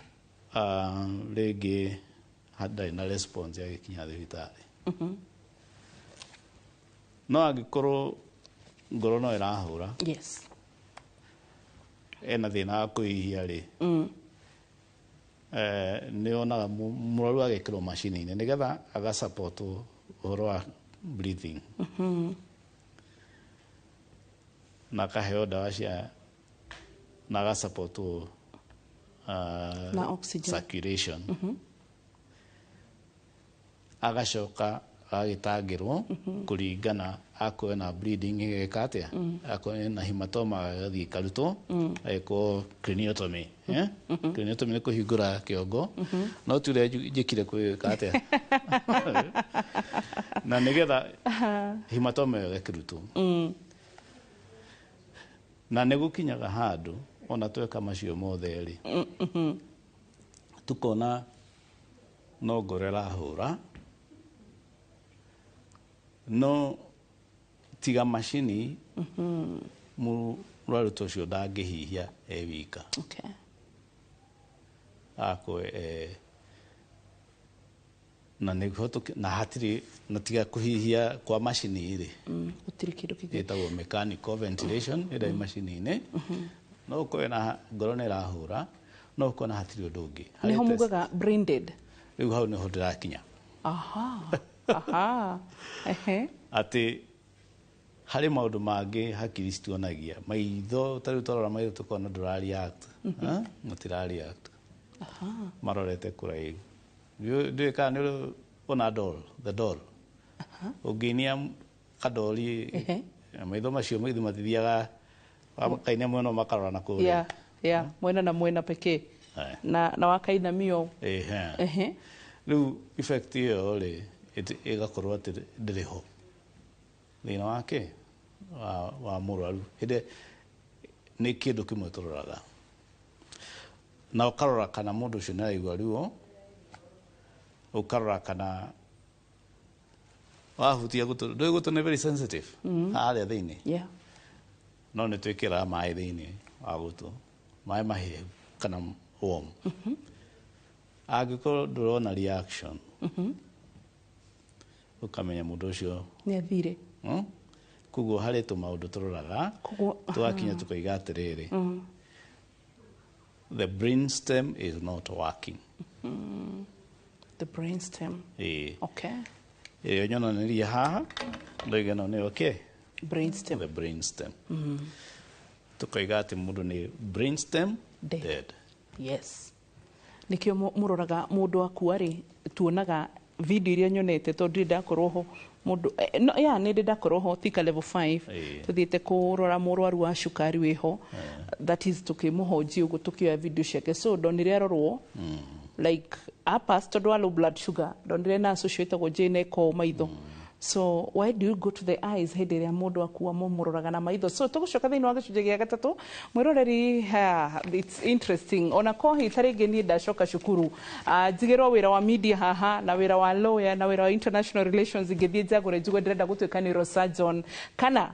rĩngĩ ndarĩ na response agĩkinya thibitarĩ. No angĩkorwo ngoro no ĩrahũra, ena thĩna wa kũhihia rĩ, nĩ onaga mũrwaru agekĩrwo macini-inĩ nĩgetha agasupport ũhoro wa breathing, na akaheo ndawa cia na agasupport Na oxygen. circulation. Agacoka agagĩtangĩrwo kũringana akorwo na bleeding ĩgeka atĩa, akorwo na hematoma agathiĩ karutwo, agĩkwo craniotomy, eh? Craniotomy nĩ kũhingũra kĩongo, no ti ũrĩa njĩkire kwĩka atĩa, na nĩgetha hematoma ĩyo ĩgakĩrutwo. Na nĩ gũkinyaga handũ ona tweka macio mothe rĩ, tukona no ngoro ĩrahũra, no tiga macini mũrwaru ta ũcio ndangĩhihia e wika. Akwe na nĩguo na hatirĩ na tiga kũhihia kwa macini rĩ, Gũtirĩ kĩndũ kĩngĩ. Ĩtagwo mechanical ventilation ĩrĩa ĩ macini-inĩ. No ũkorwo na ngoro nĩ ĩrahũra, no ũkorwo na hatirĩ ũndũ ũngĩ. Harĩ Nĩho test- mugaga brain dead. Rĩu hau nĩho ndĩrakinya. Aha aha ehe Atĩ harĩ maũndũ mangĩ hakiri cituonagia maitho. Ta rĩu twarora maitho tũkona ndũra react. Ha? Matira react, marorete kũraihu. Ndiũĩ kana nĩ ũrĩ ona doll, the doll, ũngĩinia kadori, maitho macio maitho matithiaga, wakainia mwena ũmwe makarora na kũrĩa. Yeah, mwena na mwena pekee. Aya. Na wakainamio. Ehe. Rĩu effect ĩyo rĩ, ĩgakorwo atĩ ndĩrĩ ho thĩna wake wa mũrwaru. Hĩndĩ nĩ kĩndũ kĩmwe tũroraga na ũkarora kana mũndũ ũcio nĩ araigua ruo, ũkarora kana wahutia gũtũ, ndũĩ gũtũ nĩ very sensitive harĩa thĩinĩ. No nĩ twĩkĩraga maĩ thĩinĩ wa gũtũ, maĩ mahehu kana warm. Angĩkorwo ndũrona reaction, Ũkamenya mũndũ ũcio nĩ athire. Koguo harĩ tũmaũndũ tũroraga twakinya tũkoiga atĩrĩrĩ, the brain stem is not working. The brain stem. Okay. Ĩyo nyonanĩria haha ndoiga ĩno nĩyo kĩ? Brain stem. The brain stem. Tũkoiga atĩ mũndũ nĩ brain stem dead. Yes. Nĩkĩo mũroraga mũndũ akua rĩ, tuonaga video iria nyonete tondũ ndirĩ ndakorwo ho mũndũ no ya nĩ ndĩ ndakorwo ho Thika level 5 tuthiĩte kũrora mũrwaru wa cukari wĩho, that is tukĩmũhonjia ũguo tũkĩoya video ciake, so ndonire arorwo like apas tondũ wa low blood sugar, ndonire nurse ũcio wĩtagwo Jane eko maitho. So why do you go to the eyes hĩndĩ ĩrĩa mũndũ akua mũmũroraga na maitho? So tũgũcoka thĩinĩ wa gĩcunjĩ gĩa gatatũ mwĩroreri, it's interesting ona kohi ta rĩngĩ niĩ ndacoka cukuru, njigĩrwo wĩra wa media haha na wĩra wa lawyer na wĩra wa international relations, ngĩthiĩ njagũre njuge ndĩrenda gũtuĩka neurosurgeon kana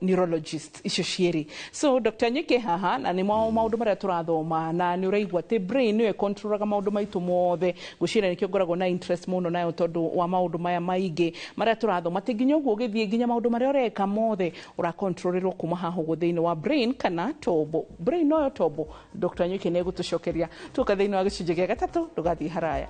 neurologist, icio cierĩ. So Dr. Nyike haha na nĩ maũndũ marĩa tũrathoma na nĩ ũraigua atĩ brain nĩyo ĩcontrolaga maũndũ maitũ mothe. Ngwĩciria nĩkĩo ngoragwo na interest mũno nayo tondũ wa maũndũ maya maingĩ marĩa tũrathoma, atĩ nginya ũguo ũgĩthiĩ nginya maũndũ marĩa ũreka mothe ũracontrolĩrwo kuma haha ũguo thĩinĩ wa brain kana tombo. Brain noyo tombo. Dr. Nyike nĩ egũtũcokeria tuoka thĩinĩ wa gĩcunjĩ gĩa gatatũ, ndũgathiĩ haraya.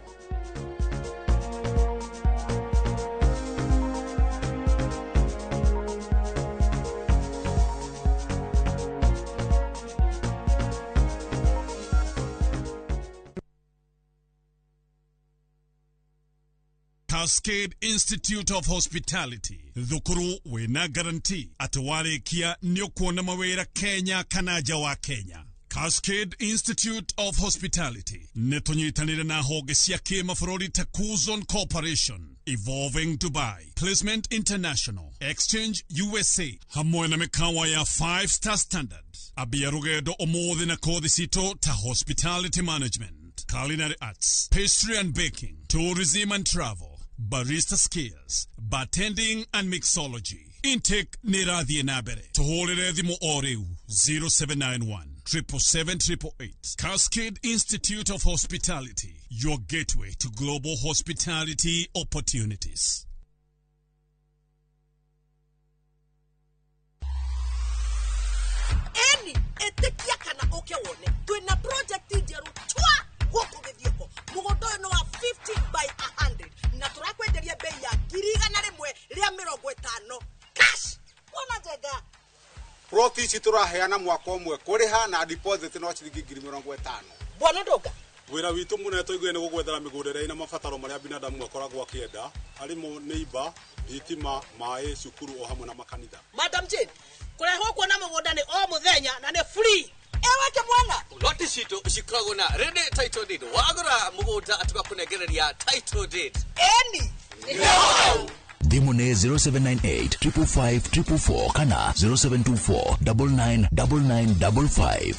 Cascade Institute of Hospitality thukuru wina guarantee atĩ warĩkia nĩ ũkuona mawĩra Kenya kana nja wa Kenya. Cascade Institute of Hospitality nĩ tũnyitanĩre na honge cia kĩmabũrũri ta Kuzon Corporation, Evolving Dubai, Placement International, Exchange USA, hamwe na mĩkawa ya 5 star standard. Ambia rũgendo ũmũthĩ na kothi citũ ta Hospitality Management, Culinary Arts, Pastry and Baking, Tourism and Travel, Barista Skills, Bartending and Mixology. Intake nĩ ĩrathiĩ na mbere. Tũhũrĩre thimũ o rĩu 0791 777 Cascade Institute of Hospitality, your gateway to global hospitality opportunities. Eni ĩtĩkia kana ũke wone twĩna project njerũ twa gũkũ Gĩthioko, mũgũnda ũyũ nĩ wa 50 by 100 na tũrakwenderia bei ya 150,000 cash. Wona njega. Ploti ici tũraheana mwaka ũmwe kũrĩha na deposit no ciringi 50,000. Bwana Ndoga, wĩra witũ mũnene tũiguire nĩ gũgwethera mĩgũnda ĩrĩa ĩna mabataro marĩa binadamu akoragwo akĩenda, arĩmo nĩ imba, thitima, maĩ, cukuru o hamwe na makanitha. Madam Jane, kũrehwo kuona mũgũnda nĩ o mũthenya na nĩ free. Ewe kĩmwana, Ploti citũ cikoragwo na ready title deed. Wagũra mũgũnda tũgakũnengereria title deed. Eni no. Thimũ nĩ 0798 555 444 kana 0724 999955.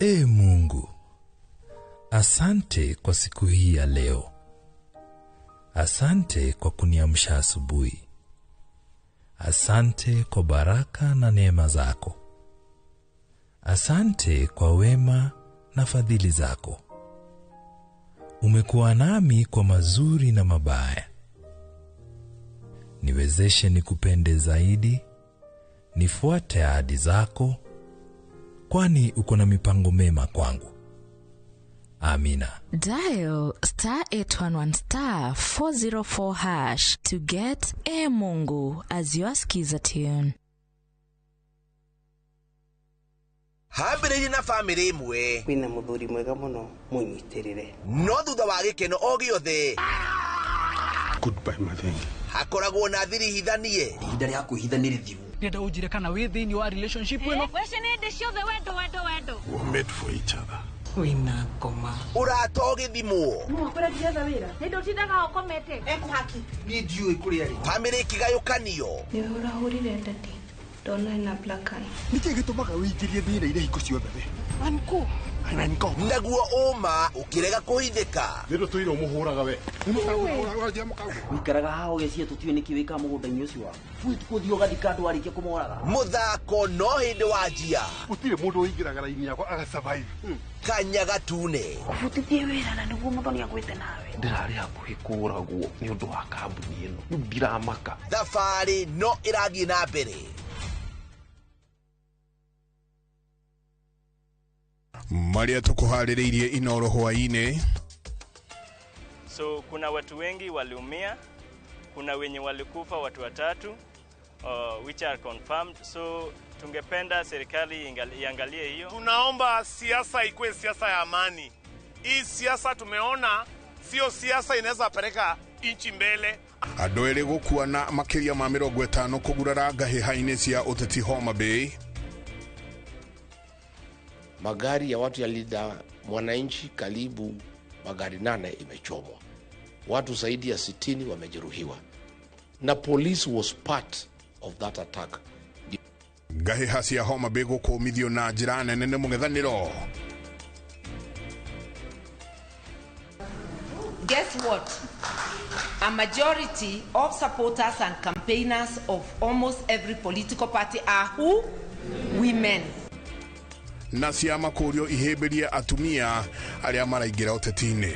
Ee Mungu, asante kwa siku hii ya leo. Asante kwa kuniamsha asubuhi. Asante kwa baraka na neema zako. Asante kwa wema na fadhili zako. Umekuwa nami kwa mazuri na mabaya. Niwezeshe nikupende zaidi, nifuate ahadi zako, kwani uko na mipango mema kwangu. Amina. Dial star 811 star 404 hash to get E Mungu as your skiza tune. Hambĩrĩirie na bamĩrĩ ĩmwe kwĩna mũthuri mwega mũno mũnyitĩrĩre, no thutha wa gĩkeno o gĩothe Goodbye, Mathengi. hakoragwo na thiri hithanie. Ihinda rĩa kwĩhitha nĩ rĩthiru. Ndĩrenda ũnjĩre kana wĩ thĩinĩ wa relationship ĩno. Wece nĩ hĩndĩ ciothe wendo wendo wendo. We're made for each other. Wĩna ngoma. Ũrata ũgĩthimwo. Mwakũra ndietha wĩra. Nĩ ndũtindaga ũkomete. Ekuhaki. Niĩ ndiũĩ kũrĩa rĩ. Bamĩrĩ ĩkĩgayũkanio. Nĩwe ũrahũrire ndadi. Ndona ena black eye. Nĩkĩ gĩtũmaga wĩingĩrie thĩna-inĩ hingo ciothe we? Anko, Naguo ũma ũkĩrega kũhithĩka. Nĩ ndũtũire ũmũhũraga we. Wikaraga haha ũgĩcia tũtiũĩ nĩkĩ wĩkaga mũgũnda-inĩ ũcio waku. Buĩ kũthiĩ ũgathika andũ warĩkia kũmoraga. Mũthako no hĩndĩ wanjia. Gũtirĩ mũndũ ũingĩraga raini yakwa agasurvive. Kanya gatune. Ũbutithie wĩra na nĩguo Muthoni agwĩte nawe. Ndĩrarĩ hakuhĩ kũragwo nĩ ũndũ wa kambuni ĩno. Rĩu ndiramaka. Thabarĩ no ĩrathiĩ na mbere. Marĩa tũkũharĩrĩirie Inoro hwaĩ-inĩ. So kuna watu wengi waliumia, kuna wenye walikufa watu watatu, which are confirmed. So tungependa serikali iangalie hiyo. Tunaomba siasa ikuwe siasa ya amani. Hii siasa tumeona sio siasa inaweza peleka nchi mbele. Andũ erĩ gũkua na makĩria ma 50 kũgurara ngahĩha-inĩ cia ũteti Homa Bay. Magari ya watu ya Linda Mwananchi karibu magari 8 imechomwa. Watu zaidi ya 60 wamejeruhiwa. Na police was part of that attack. Ngahĩha cia Homa Bay gũkũmithio na njĩra nene nĩ mũng'ethanĩro. Guess what? A majority of supporters and campaigners of almost every political party are who? Women. Na ciama kũrio ihĩmbĩrie atumia arĩa maraingĩra ũteti-inĩ.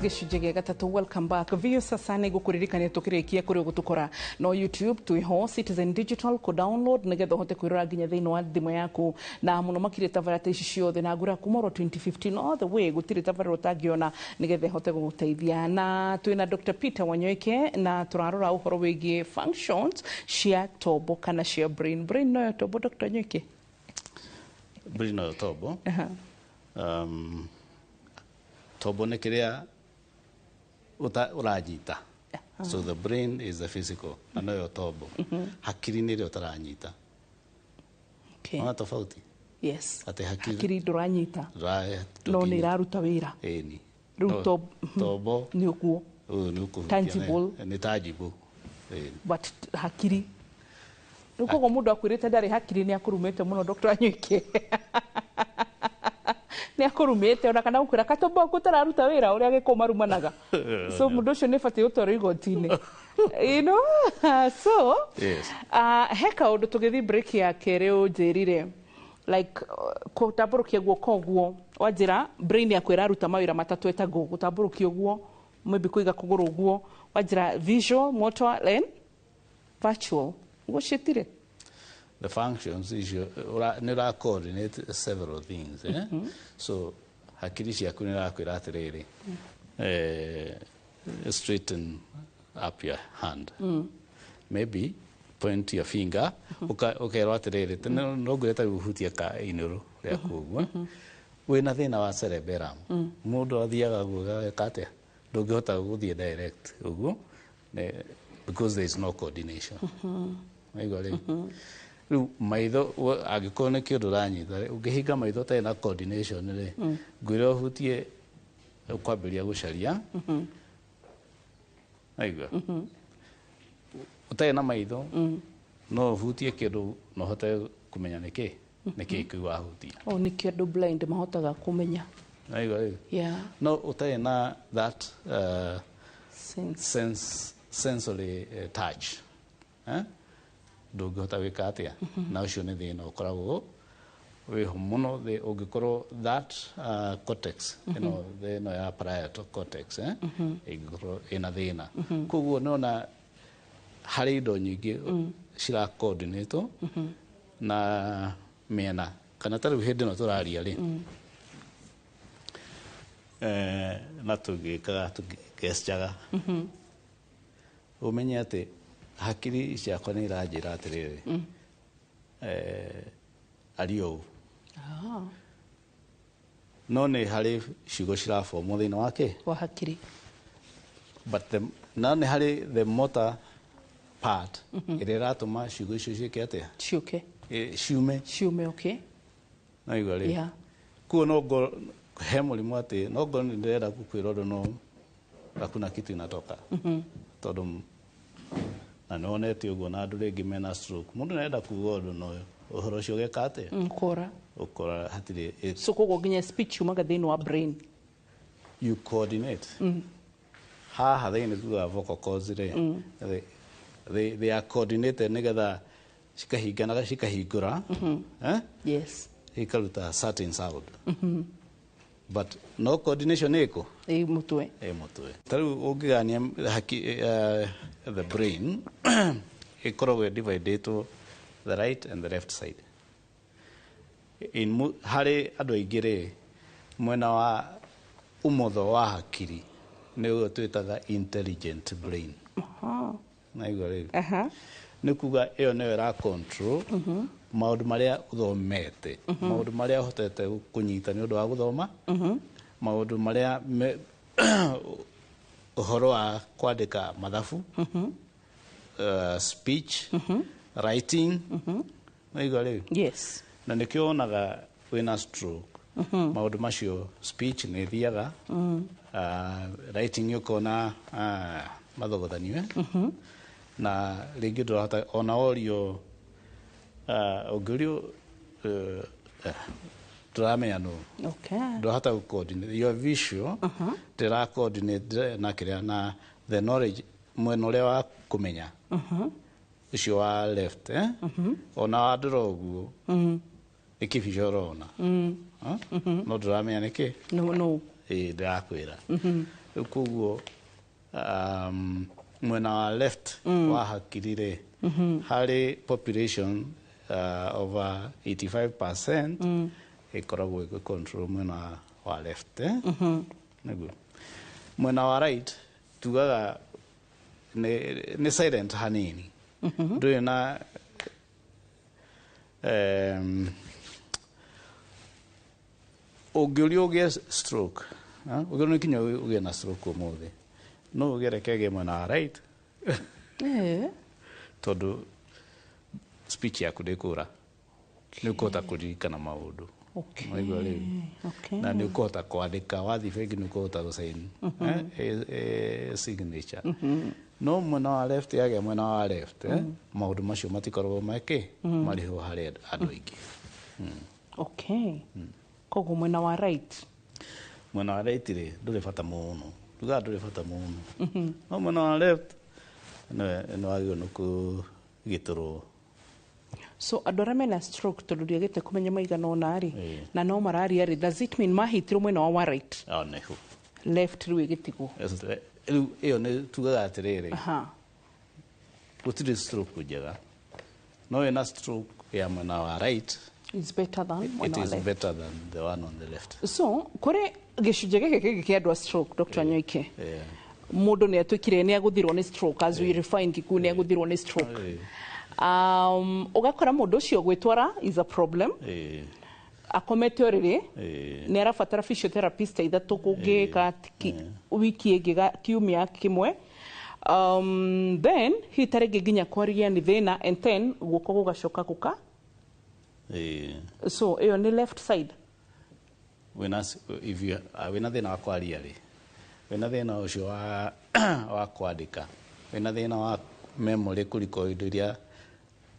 Gĩcunjĩ gĩa gatatũ, welcome back. Vio sasa nĩ ngũkũririkania tũkĩrĩkia kũrĩ ũgũtũkora no YouTube twĩho Citizen Digital kũ download nĩgetha ũhote kwĩrora nginya thĩinĩ wa thimũ yaku, na mũno makĩria tabarĩra ta ici ciothe na ngũra kuma oro 2015 all the way gũtirĩ tabarĩra ũtangĩona nĩgetha ĩhote gũgũteithia. Na twĩna Dr. Peter Wanyoike na tũrarora ũhoro wĩgiĩ functions cia tombo kana cia brain. Brain noyo tombo, Dr. Wanyoike? Brain noyo tombo. Tombo nĩ kĩrĩa ũranyita. So the brain is the physical na noyo tombo. Hakiri nĩ ĩrĩa ũtaranyita. Ona tofauti? Yes. Atĩ hakiri ndũranyita no nĩ ĩraruta wĩra. Ĩni. Rĩu tombo nĩ ũguo. Tangible. Nĩ tangible. But hakiri rĩu koguo mũndũ akwĩrĩte ndarĩ hakiri nĩ akũrumĩte mũno Dr. Wanyoike. Nĩ akũrumĩte ona kana gũkwĩra katombo aku ũtararuta wĩra ũrĩa gĩkũ marumanaga. So mũndũ ũcio nĩ batiĩ gũtwarwo igoti-inĩ. You know? So, yes. He kaũndũ tũgĩthiĩ break ya kerĩ ũnjĩrire like gũtambũrũkia guoko ũguo wanjĩra brain yaku ĩraruta mawĩra matatũ etagwo gũtambũrũkia ũguo, maybe kũiga kũgũrũ ũguo, wanjĩra visual, motor and virtual. Ũguo ciĩtire? The functions is nĩ coordinate several things. Eh? So hakiri ciaku nĩ irakwĩra atĩrĩrĩ, straighten up your hand. Maybe point your finger. Ũkerwo atĩrĩrĩ, no ngwĩre ta rĩu ũhutie ka inũrũ rĩaku ũguo. Wĩna thĩna wa cerebellum. Mũndũ athiaga gũgeka atĩa? Ndũngĩhota gũthiĩ direct ũguo because there is no coordination. Waigua rĩu? Rĩu maitho angĩkorwo nĩ kĩndũ ũranyita ũngĩhinga maitho ũtarĩ na coordination rĩ, ngwĩre ũhutie ũkwambĩrĩria gũcaria. Waigua? Ũtarĩ na maitho no ũhutie kĩndũ na ũhote kũmenya nĩkĩ nĩkĩ kĩu wahutia. Oh, nĩkĩo andũ blind mahotaga kũmenya. Waigua rĩu? Yeah. No ũtarĩ na that sensory touch. Ndũngĩhota gwĩka atĩa? Na ũcio nĩ thĩna ũkoragwo wĩho mũno ũngĩkorwo that cortex ĩno ĩno ya parietal cortex ĩngĩkorwo ĩna thĩna. Koguo nĩona harĩ indo nyingĩ cira coordinate na mĩena kana ta rĩu hĩndĩ ĩno tũraria rĩ, na tũgĩkaga tũgĩgeccaga ũmenye atĩ hakiri ciakwa nĩ iranjĩra atĩrĩrĩ, aria ũũ. No nĩ harĩ ciugo cirabomwo thĩinĩ wa kĩ? Wa hakiri. But no nĩ harĩ the motor part ĩrĩa ĩratũma ciugo icio ciĩke atĩa? Ciũke. Ciume. Ciume, okay. No igua rĩu. Kuo no ngo he mũrimũ atĩ no ngorwo nĩ ndĩrenda gũkwĩra ũndũ, no hakuna kitu inatoka, tondũ na nĩwonete ũguo na andũ rĩngĩ mena stroke, mũndũ nĩarenda kuga ũndũ no ũhoro ũcio ũgeka atĩa? Kora. Ũkora hatirĩ. So koguo nginya speech yumaga thĩinĩ wa brain. You coordinate haha thĩinĩ, tugaga vocal cords rĩ, they are coordinated nĩgetha cikahingana, cikahingũra, eh? Yes. Ikaruta certain sound, but no coordination ĩkũ? Ĩ mũtwe. Ĩ mũtwe. Ta rĩu ũngĩgania haki, the brain ĩkoragwo divided the right and the left side. Harĩ andũ aingĩ rĩ, mwena wa ũmotho wa hakiri nĩguo twĩtaga intelligent brain. Naigua rĩu? Aha. Nĩ kuga ĩyo nĩyo ĩra control maũndũ marĩa ũthomete, maũndũ marĩa ũhotete kũnyita nĩ ũndũ wa gũthoma, maũndũ marĩa ũhoro wa kwandĩka mathabu, speech, writing. Naigua rĩu? Yes. Na nĩkĩo wonaga wĩna stroke, maũndũ macio, speech nĩ ĩthiaga, writing ũkona mathogothanio, na rĩngĩ ndũrahota ona worio, ũngĩũrio, ndũramenya nũ. Ndũrahota gũ coordinate your visual, ndĩra coordinate na kĩrĩa na the knowledge, mwena ũrĩa wa kũmenya, ũcio wa left, eh? Ona wandora ũguo, nĩ kĩbica ũrona. Ah? No ndũramenya nĩkĩ. No. Ĩĩ, ndĩrakwĩra. Rĩu koguo mwena wa left wa hakiri rĩ, harĩ population, over 85% ĩkoragwo ĩgĩ control mwena wa left, eh? Nĩguo. Mwena wa right tugaga nĩ silent hanini, ndũrĩ na ũngĩũrio ũgĩe stroke, ah, ũngĩũrio nĩ kinya ũgĩe na stroke ũmũthĩ, no ũgereke ĩgĩe mwena wa right, tondũ speech yaku ndĩkũra, nĩ ũkũhota kũririkana maũndũ. Waigua rĩu? Okay. Na nĩ ũkũhota kwandĩka, wathiĩ bengi nĩ ũkũhota gũsign, signature. No mwena wa left yagĩa mwena wa left, maũndũ macio matikoragwo mekĩ marĩho harĩ andũ aingĩ. Okay. Koguo mwena wa right. Mwena wa right rĩ, ndũrĩ bata mũno, tugaga ndũrĩ bata mũno, no mwena wa left nĩ wagĩrĩirwo nĩ kũgitĩrwo. So andũ arĩa mena stroke, tondũ ndiagĩte kũmenya maigana ũna rĩ, na no mararia rĩ, does it mean mahitirwo mwena wa right? Ah, nĩho. Left rĩu ĩgĩtigwo. Rĩu ĩyo nĩ tugaga atĩrĩrĩ, gũtirĩ stroke njega, no wĩna stroke ya mwena wa right is better than it mwena wa is left. Better than the one on the left. So kũrĩ gĩcunjĩ gĩkĩ kĩngĩ kĩa andũ a stroke, Dr. Nyoike, mũndũ nĩ atuĩkire nĩ agũthirwo nĩ stroke, as we refine Gĩkũyũ, nĩ agũthirwo nĩ stroke, ũgakora mũndũ ũcio gwĩtwara is a problem, akomete ũrĩrĩ, nĩ arabatara physiotherapist ithatũ kũngĩka wiki ĩngĩ kiumia kĩmwe, then hihi ta rĩngĩ nginya kwaria nĩ thĩna, and then guoko gũgacoka gũka. So ĩyo nĩ left side. Wĩna if you wĩna thĩna wa kwaria rĩ, wĩna thĩna ũcio wa kwandĩka, wĩna thĩna wa memory, kũriko indo iria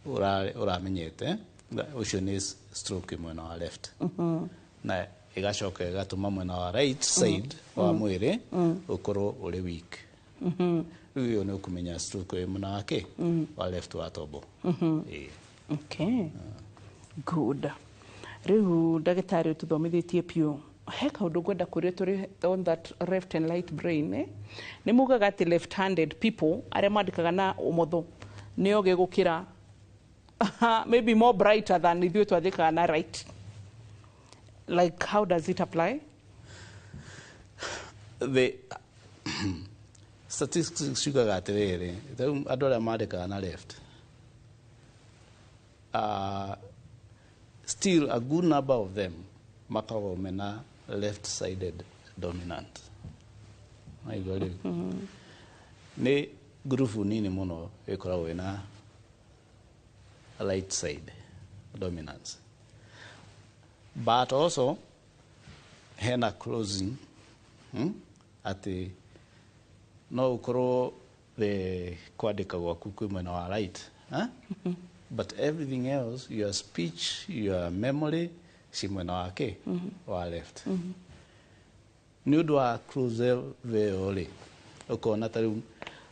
ũramenyete, ũcio nĩ stroke mwena wa left, na ĩgacoka ĩgatũma mwena wa right side wa mwĩrĩ ũkorwo ũrĩ weak. Rĩu ĩyo nĩ ũkũmenya stroke ĩ mwena wa kĩ? Wa left wa tombo. Ĩĩ. Okay, good. Rĩu ndagĩtarĩ ũtũthomithĩtie piũ, he kaũndũ ngwenda kũria tũrĩ on that left and right brain, eh? Nĩ mugaga atĩ left handed people, arĩa mandĩkaga na ũmotho, nĩ ogĩ gũkĩra, maybe more brighter than ithuĩ twandĩkaga na right. Like, how does it apply? The statistics ciugaga atĩrĩrĩ, rĩu andũ arĩa mandĩkaga na left, still a good number of them makoragwo mena left sided dominant. Naigua rĩu? Nĩ Ngurubu nini mũno ĩkoragwo ĩna right side dominance, but also hena closing, Atĩ no ũkorwo the kwandĩka gwaku kwĩ mwena wa right, huh? But everything else, your speech, your memory, ci mwena wa kĩ wa left. Nĩ ũndũ wa close ĩyo rĩ, ũkona ta rĩu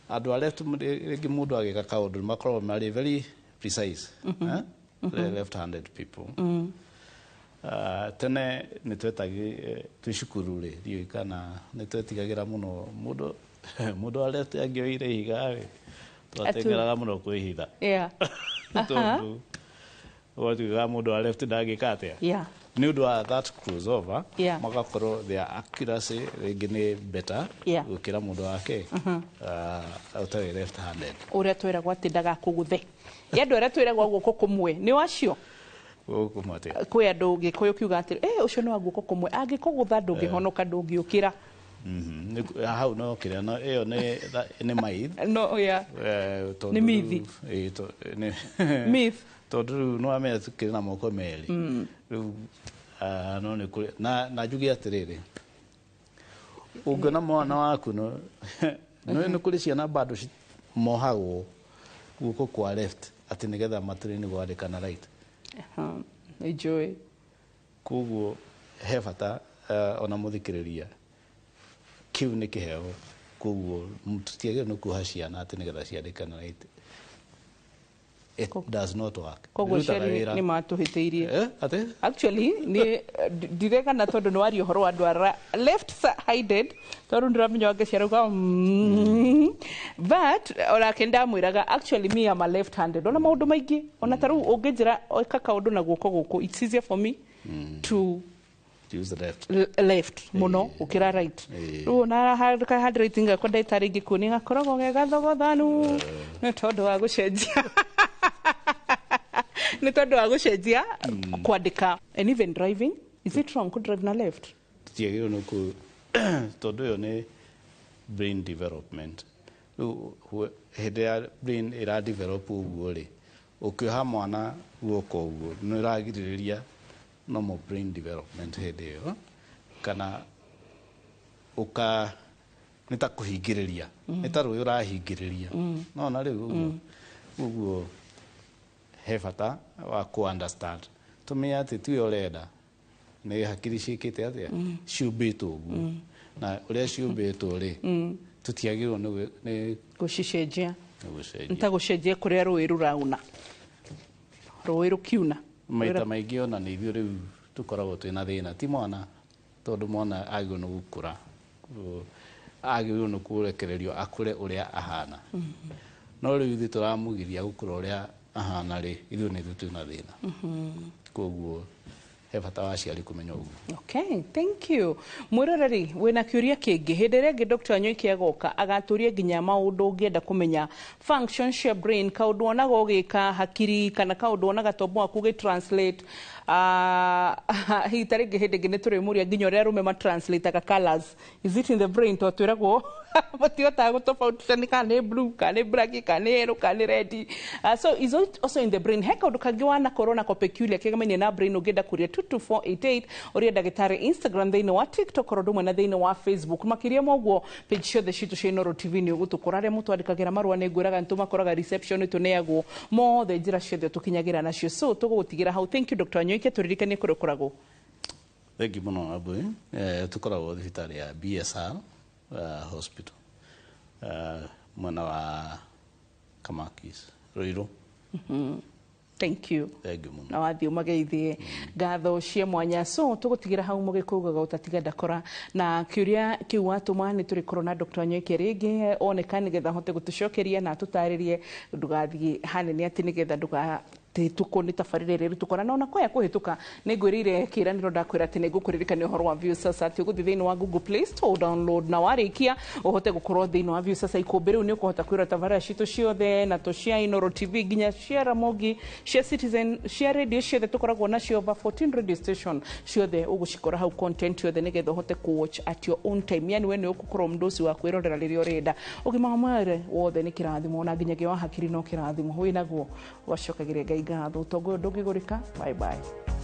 andũ a left, rĩngĩ mũndũ agĩka kaũndũ makoragwo marĩ very precise, eh? The left handed people. Tene nĩ twetagi twĩ cukuru rĩ, ndiũĩ kana nĩ twetigagĩra mũno mũndũ wa left angĩoire ihiga rĩ, twateng'eraga mũno kwĩhitha, tondũ gwatuĩkaga mũndũ wa left ndangĩka atĩa, nĩ ũndũ wa that crossover. Magakorwo their accuracy rĩngĩ nĩ better gũkĩra mũndũ wake ũtarĩ left handed. Ũrĩa twĩragwo atĩ ndagakũgũthe, ĩ andũ arĩa twĩragwo guoko kũmwe nĩ wacio. Gũkũ atĩa? Kwĩ andũ Gĩkũyũ kiuga atĩ ũcio nĩ wa guoko kũmwe, angĩkũgũtha ndũngĩhonoka, ndũngĩũkĩra. Hau no kĩrĩa, no ĩyo nĩ myth. No, yeah. Tondũ Nĩ myth. Myth. Tondũ rĩu nĩ wamenya tũkĩrĩ na moko merĩ. Rĩu no nĩ kũrĩ na njuge atĩrĩrĩ, ũngĩona mwana waku, no nĩ kũrĩ ciana bado mohagwo guoko kwa left atĩ nĩgetha matũrĩ gwandĩka na right. Aha, nĩ njũĩ. Koguo he bata ona mũthikĩrĩria, kĩu nĩ kĩheo, koguo tũtiagĩrĩirwo nĩ kuoha ciana atĩ nĩgetha ciandĩke na right. It does not work. Koguo Ĩrutaga aciari wĩra. nĩ matũhĩtĩirie. Atĩ? Actually nĩ ndiregana, tondũ nĩ waria ũhoro wa andũ a left sided, tondũ ndĩramenya wangĩciarauga, but onake ndamwĩraga, actually me am a left handed, ona maũndũ maingĩ, ona ta rĩu ũngĩnjĩra ĩka kaũndũ na guoko gũkũ, it's easier for me to use the left. Left mũno gũkĩra right. Rĩu ona ka handwriting gakwa ndagĩtarĩ ingĩkuonia gakoragwo ge gathogothanu, nĩ tondũ wa gũcenjia, nĩ tondũ wa gũcenjia kwandĩka. And even driving, is it wrong kũ drive na left? Tũtiagĩrĩirwo nĩ kũ, tondũ ĩyo nĩ brain development. Rĩu hĩndĩ ya brain ĩra develop ũguo rĩ, ũkĩoha mwana guoko ũguo nĩ ũragirĩrĩria normal brain development hĩndĩ ĩyo, kana ũka nĩ ta kũhingĩrĩria, nĩ ta rũĩ ũrahingĩrĩria. Nona rĩu ũguo, ũguo he bata wa kũ understand, tũmenye atĩ tiwe ũrenda, nĩ hakiri ciĩkĩte atĩa, ciũmbĩtwo ũguo, na ũrĩa ciũmbĩtwo rĩ, tũtiagĩrĩirwo nĩ gũcicenjia. Nĩ gũcenjia. Nĩ ta gũcenjia kũrĩa rũĩ rũrauna, rũĩ rũkiuna. Maita maingĩ ona nĩ ithuĩ rĩu tũkoragwo twĩna thĩna, ti mwana, tondũ mwana agĩrĩirwo nĩ gũkũra, agĩrĩirwo nĩ kũrekererio akũre ũrĩa ahana. No rĩu ithuĩ tũramũgiria gũkũra ũrĩa ahana rĩ, ithuĩ nĩ ithuĩ twĩna thĩna. Koguo he bata wa aciari kũmenya ũguo. Okay, thank you. Mwĩroreri wĩna kĩũria kĩngĩ, hĩndĩ ĩrĩa ĩngĩ Dr. Wanyoike agoka agatũria nginya maũndũ ũngĩenda kũmenya, function cia brain, kaũndũ wonaga ũgĩka hakiri kana kaũndũ wonaga tombo waku ũgĩ-translate. Hihi ta rĩngĩ hĩndĩ ĩngĩ nĩ tũrĩmũria nginya ũrĩa arũme matranslataga colors, is it in the brain? Tondũ twĩragwo matihotaga gũtofautisha nĩ kana nĩ blue, kana nĩ black, kana nĩ yellow, kana nĩ red. So is it also in the brain? He kaũndũ kangĩ wanakorwo nako peculiar kĩgemaine na brain ũngĩenda kũria, 22488, ũria ndagĩtarĩ Instagram, thĩinĩ wa TikTok, oro ũndũ ũmwe na thĩinĩ wa Facebook. Makĩria ma ũguo, page ciothe citũ cia Inooro TV nĩ ũgũtũkora. Arĩa mũtwandĩkagĩra marũa, nĩ ngwĩraga nĩ tũmakoraga reception, tũneagwo mothe, njĩra ciothe tũkinyagĩra nacio. So tũgũgũtigĩra hau. Thank you, Dr. Wanyoike. Tũririkanie kũrĩa ũkoragwo. Thank you mũno, Abui. Tũkoragwo thibitarĩ ya BSR Hospital, mwena wa Kamakis, Ruiru. Thank you. Thank you mũno. Na wathiĩ ũmageithie ngatho cia mwanya. So tũgũtigĩra hau, mũgĩkũgaga ũtatiga ndakora na kĩũria kĩu watũma, nĩ tũrĩkorwo na Dr. Wanyoike rĩngĩ oneka nĩgetha ahote gũtũcokeria na atũtarĩrie. Ndũgathiĩ hanene atĩ nĩgetha ndũga Tuko nĩ tabarĩra ĩrĩa ĩrĩtũkora na ona kwaya kũhĩtũka nĩ ngwĩrĩire kĩĩranĩro, ndakwĩra atĩ nĩ ngũkũririkania ũhoro wa Viusasa, atĩ ũgũthiĩ thĩinĩ wa Google Play Store, download, na warĩkia ũhote gũkorwo thĩinĩ wa Viusasa ikũmbĩ. Rĩu nĩ ũkũhota kwĩrora tabarĩra citũ ciothe na tũ cia Inooro TV, nginya cia Ramogi, cia Citizen, cia radio ciothe tũkoragwo nacio, over 14 radio station ciothe ũgũcikora hau, content yothe nĩgetha ũhote kũ watch at your own time, yani we nĩ ũgũkorwo mũndũ ũcio wa kwĩrorera rĩrĩa ũrenda. Ũgima wa mwĩrĩ wothe nĩ kĩrathimo, na nginyagia wa hakiri no kĩrathimo wĩnaguo, wacokagĩria Ngai ngatho. Ũtonga ũyũ ndũngĩgũrĩka. Bye bye.